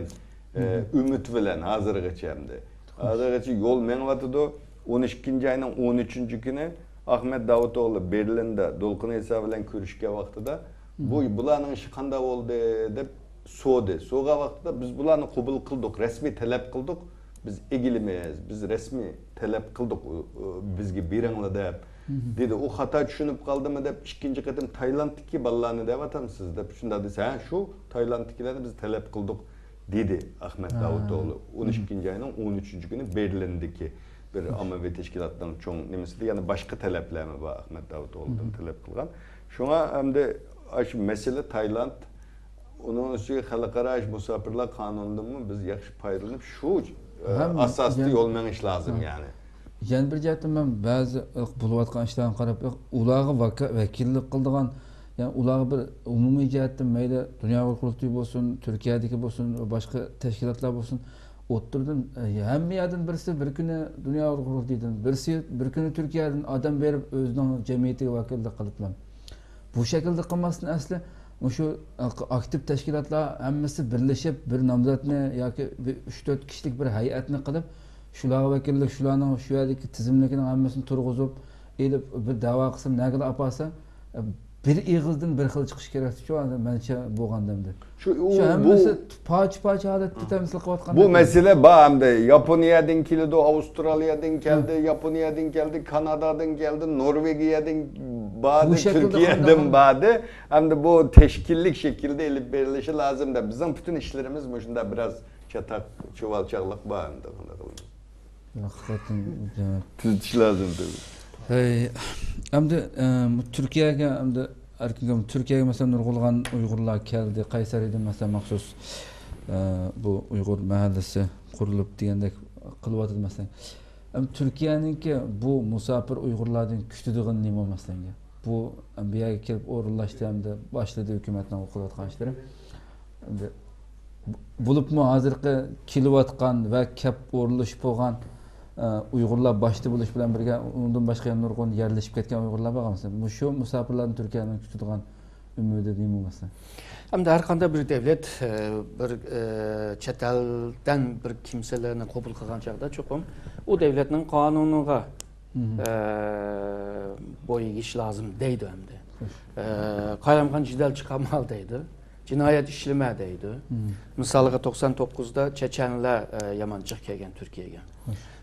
ئە، ئۈمىد بىلەن ھازىرغىچە ئەمدى. ھازىرغىچە يول مېڭىۋاتىدۇ. ئون ئىككىنچى ئاينىڭ ئون ئۈچىنچى كۈنى ئاخمەت داۋۇتئوغلى بېرلىندا دولقۇن ئەيسا بىلەن كۆرۈشكەن ۋاقتىدا، بۇ، بۇلارنىڭ ئىشى قانداق بولدى دەپ سورىدى. سورىغان ۋاقتىدا، بىز بۇلارنى قوبۇل قىلدۇق، رەسمىي تەلەپ قىلدۇق، بىز ئىگىلىمىز، بىز رەسمىي تەلەپ قىلدۇق، ئۇ، ئۇ، بىزگە بېرىڭلار دەپ دېدى. ئۇ خاتا چۈشىنىپ قالدىمۇ دەپ، ئىككىنچى قېتىم تايلاندتىكى بالىلارنى دەۋاتامسىز دەپ شۇنداق دېسە، ھە، شۇ تايلاندتىكىلەرنى بىز تەلەپ قىلدۇق. دېدى ئاخمەت داۋۇتئوغلۇ. ئون ئىككىنچى ئاينىڭ ئون ئۈچىنچى كۈنى بېرلىندىكى بىر ئاممىۋى تەشكىلاتنىڭ چوڭ نېمىسىدە. يەنە باشقا تەلەپلەرمۇ بار ئاخمەت داۋۇتئوغلۇدىن تەلەپ قىلغان. شۇڭا ئەمدى ئاشۇ مەسىلە تايلاند، ئۇنىڭ ئۈستىگە خەلقئارا مۇساپىرلار قانۇنىدىنمۇ بىز ياخشى پايدىلىنىپ، شۇ، ئە، ئاساستا يول مېڭىش لازىم، يەنى. يەنە بىر جەھەتتىن مەن بەزى بولۇۋاتقان ئىشلارغا قاراپ، ئۇلارغا ۋاكا-، ۋەكىللىك قىلىدىغان، يەنى ئۇلارغا بىر ئومۇمىي جەھەتتىن مەيلى دۇنيا ئۇيغۇر قۇرۇلتىيى بولسۇن، تۈركىيەدىكى بولسۇن، باشقا تەشكىلاتلار بولسۇن، ئوتتۇرىدىن، ئە، ھەممە يەردىن بىرسى بىر كۈنى دۇنيا ئۇيغۇر قۇرۇلتىيىدىن، بىرسى بىر كۈنى تۈركىيەدىن ئادەم بېرىپ ئۆزىنىڭ جەمئىيىتىگە ۋەكىللىك قىلىپلا. بۇ شەكىلدە قىلماستىن ئەسلى مۇشۇ ئاكتىپ تەشكىلاتلار ھەممىسى بىرلىشىپ بىر نامزاتنى ياكى بىر ئۈچ تۆت كىشىلىك بىر ھەيئەتنى قىلىپ، شۇلارغا ۋەكىللىك، شۇلارنىڭ شۇ يەردىكى تىزىملىكىنىڭ ھەممىسىنى تۇرغۇزۇپ ئېلىپ، بىر دەۋا قىلسا، نەگىلا ئاپارسا، بىر ئېغىزدىن بىر خىل چىقىش كېرەكچۇ، مەنچە بولغاندا ئەمدى. شۇ، شۇ ئۇ، ھەممىسى بۇ پارچە-پارچە ھالەتتە تەمسىل قىلىۋاتقان بۇ مەسىلە بار ئەمدى. ياپونىيەدىن كېلىدۇ، ئاۋسترالىيەدىن كەلدى، ياپونىيەدىن كەلدى، كانادادىن كەلدى، نورۋېگىيەدىن باردى، تۈركىيەدىن باردى. ئەمدى بۇ تەشكىللىك شەكىلدە ئېلىپ بېرىلىشى لازىم دەپ، بىزنىڭ پۈتۈن ئىشلىرىمىز مۇشۇنداق بىراز چاتاق، چۇۋالچاقلىق بار ئەمدى، قانداق قىلىمىز؟ ھەقىقەتەن، تۈزىتىش لازىم تېخى. ھەي، ئەمدى، ئە، تۈركىيەگە، ئەمدى ئەركىن، تۈركىيەگە، مەسىلەن، نۇرغۇنلىغان ئۇيغۇرلار كەلدى. قەيسەرىدىن، مەسىلەن، مەخسۇس، ئە، بۇ ئۇيغۇر مەھەللىسى قۇرۇلۇپ دېگەندەك قىلىۋاتىدۇ، مەسىلەن. ئەمدى تۈركىيەنىڭكى بۇ مۇساپىر ئۇيغۇرلاردىن كۈتىدىغىنى نېمە، مەسىلەن؟ بۇ بۇ يەرگە كېلىپ ئورۇنلاشتى ھەمدە باشلىدى ھۆكۈمەتنىڭ قىلىۋاتقان ئىشلىرى. ئەمدى بولۇپمۇ ھازىرقى كېلىۋاتقان ۋە كەپ ئورۇنلىشىپ بولغان، ئە، ئۇيغۇرلار باشتا بولۇش بىلەن بىرگە، ئۇنىڭدىن باشقا يەنە نۇرغۇن يەرلىشىپ كەتكەن ئۇيغۇرلار بار، مەسىلەن، مۇشۇ مۇساپىرلارنى تۈركىيەنىڭ كۈتىدىغان ئۈمىدى دېيمۇ مەسىلەن؟ ئەمدى ھەر قانداق بىر دەۋلەت، ئە، بىر، ئە، چەت ئەلدىن بىر كىمسىلەرنى قوبۇل قىلغان چاغدا چوقۇم ئۇ دەۋلەتنىڭ قانۇنىغا، ئە، بويىگىش لازىم دەيدۇ ئەمدى. ئە، قايۇمخان جېدەل چىقارماڭ دەيدۇ. جىنايەت ئىشلىمە دەيدۇ. مىسالغا، توقسان توققۇزدا چېچەنلەر، ئە، يامان جىق كەلگەن تۈركىيەگە.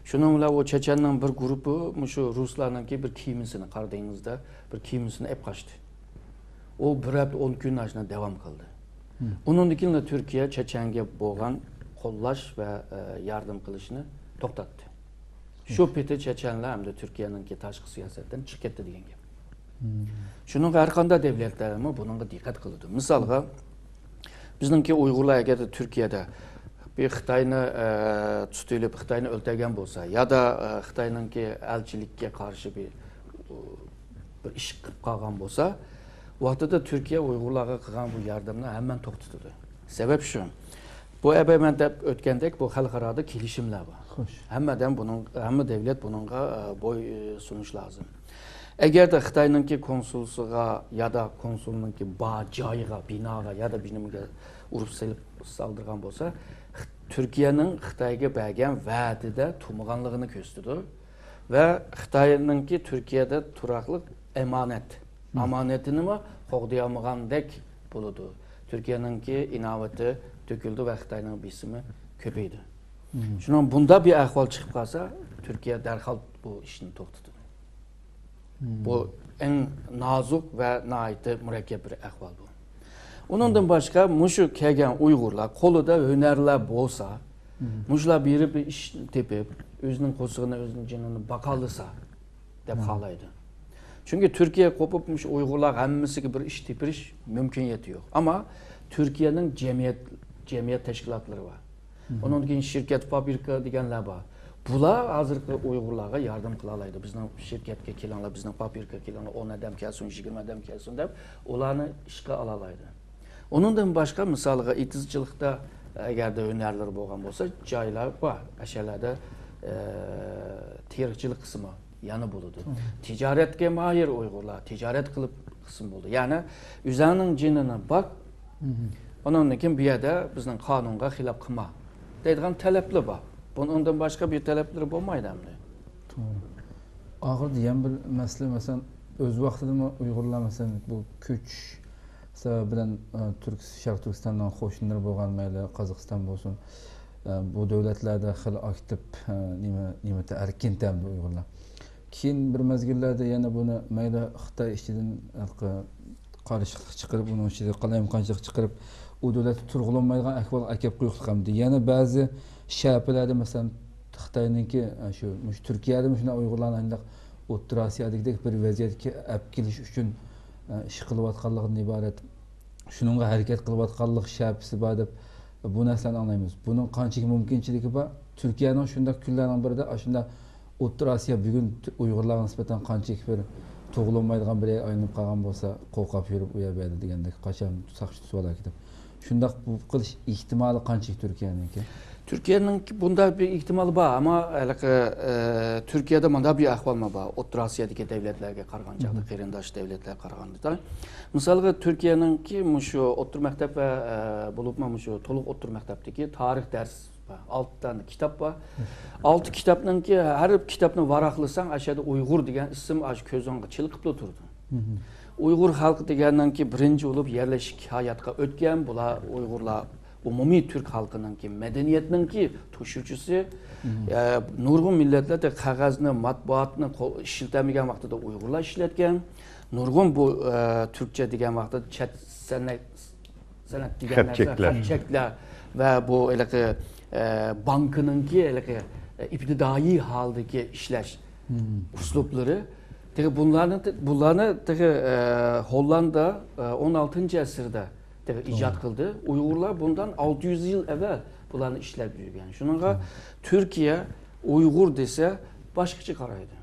شۇنىڭ بىلەن ئۇ چېچەننىڭ بىر گۇرۇپپا مۇشۇ رۇسلارنىڭكى بىر كېمىسىنى، قارا دېڭىزدا بىر كېمىسىنى ئېلىپ قاچتى. ئۇ بىر ھەپتە، ئون كۈن ئاشۇنداق داۋام قىلدى. ئۇنىڭدىن كېيىن تۈركىيە چېچەنگە بولغان قوللاش ۋە، ئە، ياردەم قىلىشنى توختاتتى. شۇ پېتى چېچەنلەر ئەمدى تۈركىيەنىڭكى تاشقى سىياسەتتىن چىقىپ كەتتى دېگەن گەپ. شۇنىڭغا ھەر قانداق دەۋلەتلەرمۇ بۇنىڭغا دىققەت قىلىدۇ. مىسالغا، بىزنىڭكى ئۇيغۇرلار ئەگەر تۈركىيەدە بىر خىتاينى، ئە، تۇتۇۋېلىپ خىتاينى ئۆلتۈرگەن بولسا يادا، ئە، خىتاينىڭكى ئەلچىلىككە قارشى بىر، بىر ئىش قىلىپ قالغان بولسا، ۋاقتىدا تۈركىيە ئۇيغۇرلارغا قىلغان بۇ ياردەمنى ھەممىنى توختىتىدۇ. سەۋەب شۇ. بۇ ئەبەي مەن دەپ ئۆتكەندەك بۇ خەلقئارادا كېلىشىملەر بار. خوش. ھەممە ئادەم بۇنىڭ، ھەممە دەۋلەت بۇنىڭغا، ئە، بوي، ئە، سۇنۇش لازىم. ئەگەردە خىتاينىڭكى كونسۇلسىغا يادا كونسۇلنىڭكى بار جايىغا، بىناغا يادا بىر نېمىگە ئۇرۇپ سېلىپ سالدۇرغان بولسا، خ-، تۈركىيەنىڭ خىتايغا بەرگەن ۋەدىدە تۇرمىغانلىقىنى كۆرسىتىدۇ. ۋە خىتاينىڭكى تۈركىيەدە تۇراقلىق ئامانەت، ئامانىتىنىمۇ قوغدىيالمىغاندەك بولىدۇ. تۈركىيەنىڭكى ئىناۋىتى تۆكۈلىدۇ ۋە خىتاينىڭ بېسىمى كۆپىيىدۇ. شۇنىڭ بۇنداق بىر ئەھۋال چىقىپ قالسا، تۈركىيە دەرھال بۇ ئىشنى توختىتىدۇ. بۇ ئەڭ نازۇك ۋە ناھايىتى مۇرەككەپ بىر ئەھۋال بۇ. ئۇنىڭدىن باشقا مۇشۇ كەلگەن ئۇيغۇرلار قولىدا ھۈنەرلەر بولسا، مۇشۇلار بېرىپ بىر ئىش تېپىپ، ئۆزىنىڭ قورسىقىنى، ئۆزىنىڭ جېنىنى باقالىسا دەپ خالايدۇ. چۈنكى تۈركىيە قوپۇپ مۇشۇ ئۇيغۇرلار ھەممىسىگە بىر ئىش تېپىش مۇمكىنىيىتى يوق. ئەمما تۈركىيەنىڭ جەمئىيەت، جەمئىيەت تەشكىلاتلىرى بار. ئۇنىڭدىن كېيىن شىركەت، فابرىكا دېگەنلەر بار. بۇلار ھازىرقى ئۇيغۇرلارغا ياردەم قىلالايدۇ. بىزنىڭ شىركەتكە كېلىڭلار، بىزنىڭ فابرىكىغا كېلىڭلار، ئون ئادەم كەلسۇن، يىگىرمە ئادەم كەلسۇن دەپ، ئۇلارنى ئىشقا ئالالايدۇ. ئۇنىڭدىن باشقا، مىسالغا، ئېتىزچىلىقتا ئەگەردە ھۈنەرلىرى بولغان بولسا، جايلار بار. ئەشەلەردە، ئە، تېرىقچىلىق قىسمى يەنە بولىدۇ. تىجارەتكە ماھىر ئۇيغۇرلار، تىجارەت قىلىپ قىسىم بولىدۇ. يەنى ئۆزۈڭنىڭ جېنىنى باق، ئۇنىڭدىن كېيىن بۇ يەردە بىزنىڭ قانۇنغا خىلاپ قىلما دەيدىغان تەلەپلەر بار. بۇنىڭدىن باشقا بىر تەلەپلىرى بولمايدۇ ئەمدى. توغرا. ئاخىرىدا يەنە بىر مەسىلە، مەسىلەن، ئۆز ۋاقتىدىمۇ ئۇيغۇرلار، مەسىلەن، بۇ كۆچۈش سەۋەبى بىلەن، ئە، تۈرك-، شەرقىي تۈركىستاننىڭ قوشنىلىرى بولغان، مەيلى قازاقىستان بولسۇن، ئە، بۇ دۆلەتلەردە خېلى ئاكتىپ، ئە، نېمە، نېمە، ئەركىن تەمدە ئۇيغۇرلار. كېيىن بىر مەزگىللەردە يەنە بۇنى مەيلى خىتاي ئىچىدىن ھېلىقى قارشىلىق چىقىرىپ، ئۇنىڭ ئىچىدە قالايمىقانچىلىق چىقىرىپ، ئۇ دۆلەتتە تۇرغىلى بولمايدىغان ئەھۋالغا ئەكەپ قويۇقلۇق ئەمدى. يەنە بەزى شەپىلەردە، مەسىلەن، خىتاينىڭكى، ئە، شۇ، مۇشۇ تۈركىيەدىمۇ شۇنداق ئۇيغۇرلارنى ئانداق ئوتتۇرا ئاسىيادىكىدەك بىر ۋەزىيەتكە ئەپ كېلىش ئۈچۈن، ئە، ئىش قىلىۋاتقانلىقىدىن ئىبارەت، شۇنىڭغا ھەرىكەت قىلىۋاتقانلىق شەپىسى بار دەپ بۇ نەرسىلەرنى ئاڭلايمىز. بۇنىڭ قانچىلىك مۇمكىنچىلىكى بار؟ تۈركىيەنىڭ شۇنداق كۈنلەرنىڭ بىرىدە ئاشۇنداق ئوتتۇرا ئاسىيا بۈگۈن تۈ-، ئۇيغۇرلارغا نىسبەتەن قانچىلىك بىر تۇغۇلالمايدىغان بىر يەرگە ئايلىنىپ قالغان بولسا، قورقۇپ يۈرۈپ ئۇ يەر بۇ يەردە دېگەندەك قاچان ساقچى تۇتۇۋالاركىن دەپ. شۇنداق بۇ قىلىش ئېھتىمالى قانچىلىك تۈركىيەنىڭكى؟ تۈركىيەنىڭ بۇنداق بىر ئېھتىمالى بار، ئەمما ھېلىقى، ئە، تۈركىيەدە مۇنداق بىر ئەھۋالمۇ بار، ئوتتۇرا ئاسىيادىكى دەۋلەتلەرگە قارىغان چاغدا، قېرىنداش دەۋلەتلەرگە قارىغاندا. مىسالغا، تۈركىيەنىڭكى مۇشۇ ئوتتۇرا مەكتەپ ۋە، ئە، بولۇپمۇ مۇشۇ تولۇق ئوتتۇرا مەكتەپتىكى تارىخ دەرس بار، ئالتە دانە كىتاب بار. ئالتە كىتابنىڭكى، ھەر كىتابنى ۋاراقلىساڭ، ئاشۇ يەردە ئۇيغۇر دېگەن ئىسىم ئاشۇ كۆزۈڭگە چېلىقىپلا تۇرىدۇ. ئۇيغۇر خەلقى دېگەننىڭكى بىرىنچى بولۇپ يەرلىشىك ھاياتقا ئۆتكەن، بۇلار ئۇيغۇرلار ئومۇمىي تۈرك خەلقىنىڭكى مەدەنىيەتنىڭكى توشۇچىسى. ئە، نۇرغۇن مىللەتلەردە قەغەزنى، مەتبۇئاتنى قول-، ئىشلىتەلمىگەن ۋاقتىدا ئۇيغۇرلار ئىشلەتكەن. نۇرغۇن بۇ، ئە، تۈركچە دېگەن ۋاقتىدا چەت سەنئەت، سەنئەت دېگەن نەرسە، خەتچەكلەر. خەتچەكلەر ۋە بۇ ھېلىقى، ئە، بانكىنىڭكى ھېلىقى، ئە، ئىپتىدائىي ھالدىكى ئىشلەش ئۇسلۇبلىرى. تېخى بۇلارنى، بۇلارنى تېخى، ئە، ھوللاندا، ئە، ئون ئالتىنچى ئەسىردە تېخى ئىجاد قىلدى. ئۇيغۇرلار بۇندىن ئالتە يۈز يىل ئەۋۋەل بۇلارنى ئىشلەپ يۈرگەن. شۇنىڭغا تۈركىيە ئۇيغۇر دېسە باشقىچە قارايدۇ.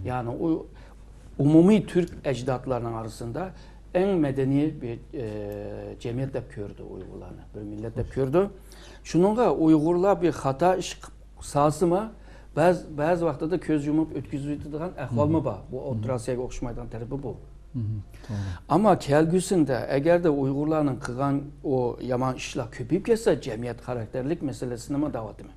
يەنى ئۇ ئومۇمىي تۈرك ئەجدادلارنىڭ ئارىسىدا ئەڭ مەدەنىي بىر، ئە، جەمئىيەت دەپ كۆرىدۇ ئۇيغۇرلارنى، بىر مىللەت دەپ كۆرىدۇ. شۇنىڭغا ئۇيغۇرلار بىر خاتا ئىش قىلىپ سالسىمۇ، بەز-، بەزى ۋاقتىدا كۆز يۇمۇپ ئۆتكۈزۈۋېتىدىغان ئەھۋالمۇ بار. بۇ ئوتتۇرا ئاسىياغا ئوخشىمايدىغان تەرىپى بۇ. مهم، توغرا. ئەمما كەلگۈسىدە ئەگەردە ئۇيغۇرلارنىڭ قىلغان ئۇ يامان ئىشلار كۆپىيىپ كەتسە، جەمئىيەت خاراكتېرلىك مەسىلىسىنىمۇ دەۋاتىمەن.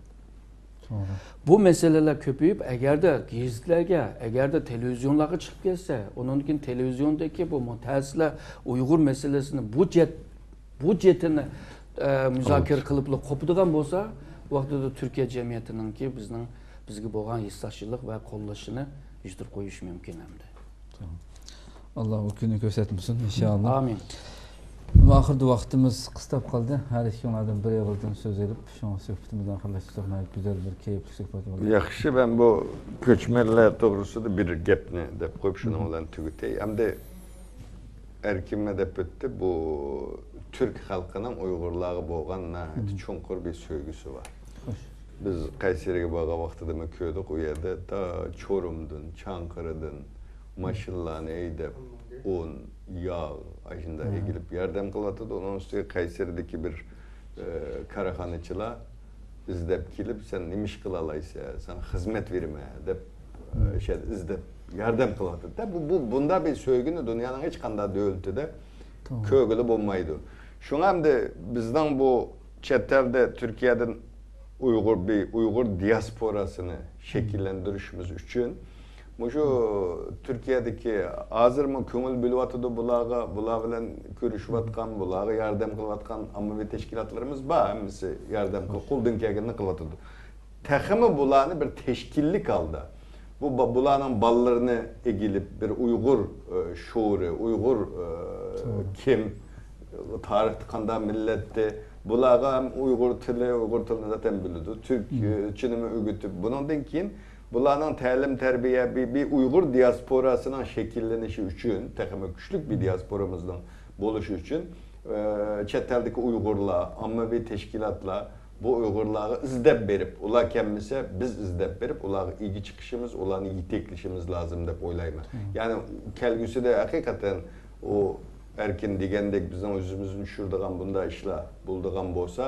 توغرا. بۇ مەسىلىلەر كۆپىيىپ، ئەگەردە گېزىتلەرگە، ئەگەردە تېلېۋىزىيونلارغا چىقىپ كەتسە، ئۇنىڭدىن كېيىن تېلېۋىزىيوندىكى بۇ مۇتەخەسسىسلەر ئۇيغۇر مەسىلىسىنى بۇ جەت-، بۇ جېتىنى، ئە، مۇزاكىرە قىلىپلا قوپىدىغان بولسا، ۋاقتىدا تۈركىيە جەمئىيىتىنىڭكى بىزنىڭ، بىزگە بولغان ھېسداشلىق ۋە قوللىشىنى يىتىپ قويۇش مۇمكىن ئەمدى. ئاللا ئۇ كۈننى كۆرسەتمىسۇن، ئىنشائاللا. ئامىن. ئەمما ئاخىردا ۋاقتىمىز قىستاپ قالدى. ھەر ئىككىڭلاردىن بىر ئېغىزدىن سۆز ئېلىپ، شۇڭا سۆھبىتىمىزنى ئاخىرلاشتۇرساق، ناھايىتى گۈزەل بىر كەيپلىك سۆھبەت بولدى. ياخشى، مەن بۇ كۆچمەنلەر توغرىسىدا بىر گەپنى دەپ قويۇپ، شۇنىڭ بىلەن تۈگىتەي. ئەمدى ئەركىنمۇ دەپ ئۆتتى، بۇ تۈرك خەلقىنىڭ ئۇيغۇرلارغا بولغان ناھايىتى چوڭقۇر بىر سۆيگۈسى بار. خوش. بىز قەيسەرىگە بارغان ۋاقتىدىمۇ كۆردۇق، ئۇ يەردە تا چورۇمدىن، چاڭقىرىدىن ماشىنىلارنى ھەيدەپ، ئۇن، ياغ، ئاشۇنداق ئېگىلىپ ياردەم قىلىۋاتىدۇ. ئۇنىڭ ئۈستىگە قەيسەردىكى بىر، ئە، كارخانىچىلار ئىزدەپ كېلىپ، «سەن نېمە ئىش قىلالايسەن؟ ساڭا خىزمەت بېرىمەن» دەپ، ئە، شۇ يەردە ئىزدەپ ياردەم قىلىۋاتىدۇ. بۇ، بۇ، بۇنداق بىر سۆيگۈنى دۇنيانىڭ ھېچقانداق دۆلىتىدە كۆرگىلى بولمايدۇ. شۇڭا ئەمدى بىزنىڭ بۇ چەت ئەلدە تۈركىيەدىن ئۇيغۇر، بىر ئۇيغۇر دىياسپوراسىنى شەكىللەندۈرۈشىمىز ئۈچۈن، مۇشۇ تۈركىيەدىكى ھازىرمۇ كۆڭۈل بۆلۈۋاتىدۇ بۇلارغا، بۇلار بىلەن كۆرۈشۈۋاتقان، بۇلارغا ياردەم قىلىۋاتقان ئاممىۋى تەشكىلاتلىرىمىز بار، ھەممىسى ياردەم قىلىپ، قولدىن كەلگىنىنى قىلىۋاتىدۇ. تېخىمۇ بۇلارنى بىر تەشكىللىك ھالدا، بۇ با-، بۇلارنىڭ بالىلىرىنى ئېگىلىپ، بىر ئۇيغۇر، ئە، شورى، ئۇيغۇر، ئە، كىم، تارىختا قانداق مىللەتتى، بۇلارغا ھەم ئۇيغۇر تىلى، ئۇيغۇر تىلىنى زاتەن بىلىدۇ، تۈركچىنىمۇ ئۆگىتىپ، بۇنىڭدىن كېيىن بۇلارنىڭ تەلىم-تەربىيە، بىر، بىر ئۇيغۇر دىياسپوراسىنىڭ شەكىللىنىشى ئۈچۈن، تېخىمۇ كۈچلۈك بىر دىياسپورامىزنىڭ بولۇشى ئۈچۈن، ئە، چەت ئەلدىكى ئۇيغۇرلار، ئاممىۋى تەشكىلاتلار بۇ ئۇيغۇرلارغا ئىزدەپ بېرىپ، ئۇلار كەلمىسە، بىز ئىزدەپ بېرىپ، ئۇلارغا ئىگە چىقىشىمىز، ئۇلارنى يېتەكلىشىمىز لازىم دەپ ئويلايمەن. يەنى كەلگۈسىدە ھەقىقەتەن ئۇ ئەركىن دېگەندەك بىزنىڭ ئۆزىمىزنى چۈشۈرىدىغان بۇنداق ئىشلار بولىدىغان بولسا،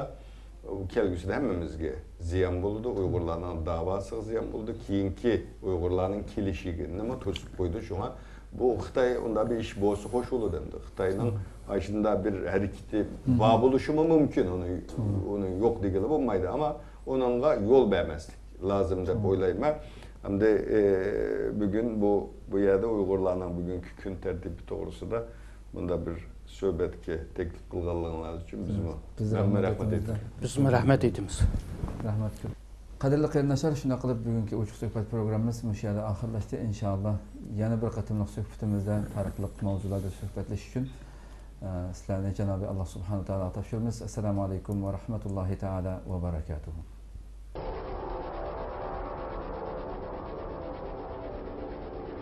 ئۇ كەلگۈسىدە ھەممىمىزگە زىيان بولىدۇ، ئۇيغۇرلارنىڭ داۋاسىغا زىيان بولىدۇ، كېيىنكى ئۇيغۇرلارنىڭ كېلىشىگىنىمۇ توسۇپ قويىدۇ. شۇڭا بۇ خىتاي ئۇنداق بىر ئىش بولسا خوش بولىدۇ ئەمدى. خىتاينىڭ ئاشۇنداق بىر ھەرىكىتى بار بولۇشىمۇ مۇمكىن. ئۇنى، ئۇنى يوق دېگىلى بولمايدۇ. ئەمما ئۇنىڭغا يول بەرمەسلىك لازىم دەپ ئويلايمەن. ئەمدى، ئى، بۈگۈن بۇ، بۇ يەردە ئۇيغۇرلارنىڭ بۈگۈنكى كۈن تەرتىپى توغرىسىدا بۇنداق بىر سۆھبەتكە تەكلىپ قىلغانلىقىڭلار ئۈچۈن بىزمۇ، بىز رەھمەت ئېيتىمىز. بىزمۇ رەھمەت ئېيتىمىز. رەھمەت كۆپ. قەدىرلىك قېرىنداشلار، شۇنداق قىلىپ بۈگۈنكى ئوچۇق سۆھبەت پروگراممىمىز مۇشۇ يەردە ئاخىرلاشتى. ئىنشائاللا يەنە بىر قېتىملىق سۆھبىتىمىزدە پەرقلىق ماۋزۇلاردا سۆھبەتلىشىش ئۈچۈن، ئە، سىلەرنى جانابى ئاللا سۇبھانەھۇ ۋە تائالاغا تاپشۇرىمىز. ئەسسالامۇ ئەلەيكۇم ۋە رەھمەتۇللاھى تائالا ۋە بەرەكاتۇھۇ.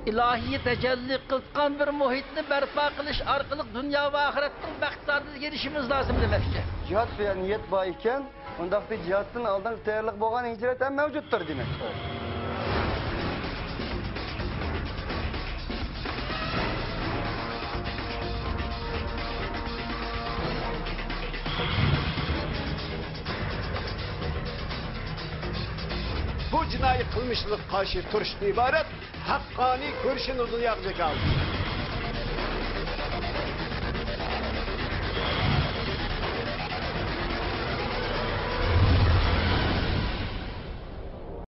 ئىلاھىي تەجەللى قىلغان بىر مۇھىتنى بەرپا قىلىش ئارقىلىق دۇنيا ۋە ئاخىرەتنىڭ بەخت سائادىتىگە ئېرىشىشىمىز لازىم دېمەكچى. جىھاد سۆيەر نىيەت بار ئىكەن، ئۇنداقتا جىھادتىن ئالدىنقى تەييارلىق بولغان ھىجرەت ھەم مەۋجۇتتۇر دېمەكچى. بۇ جىنايى قىلمىشلىرىغا قارشى تۇرۇشتىن ئىبارەت ھەققانىي كۈرىشىنى دۇنياغا جاكارلىدى.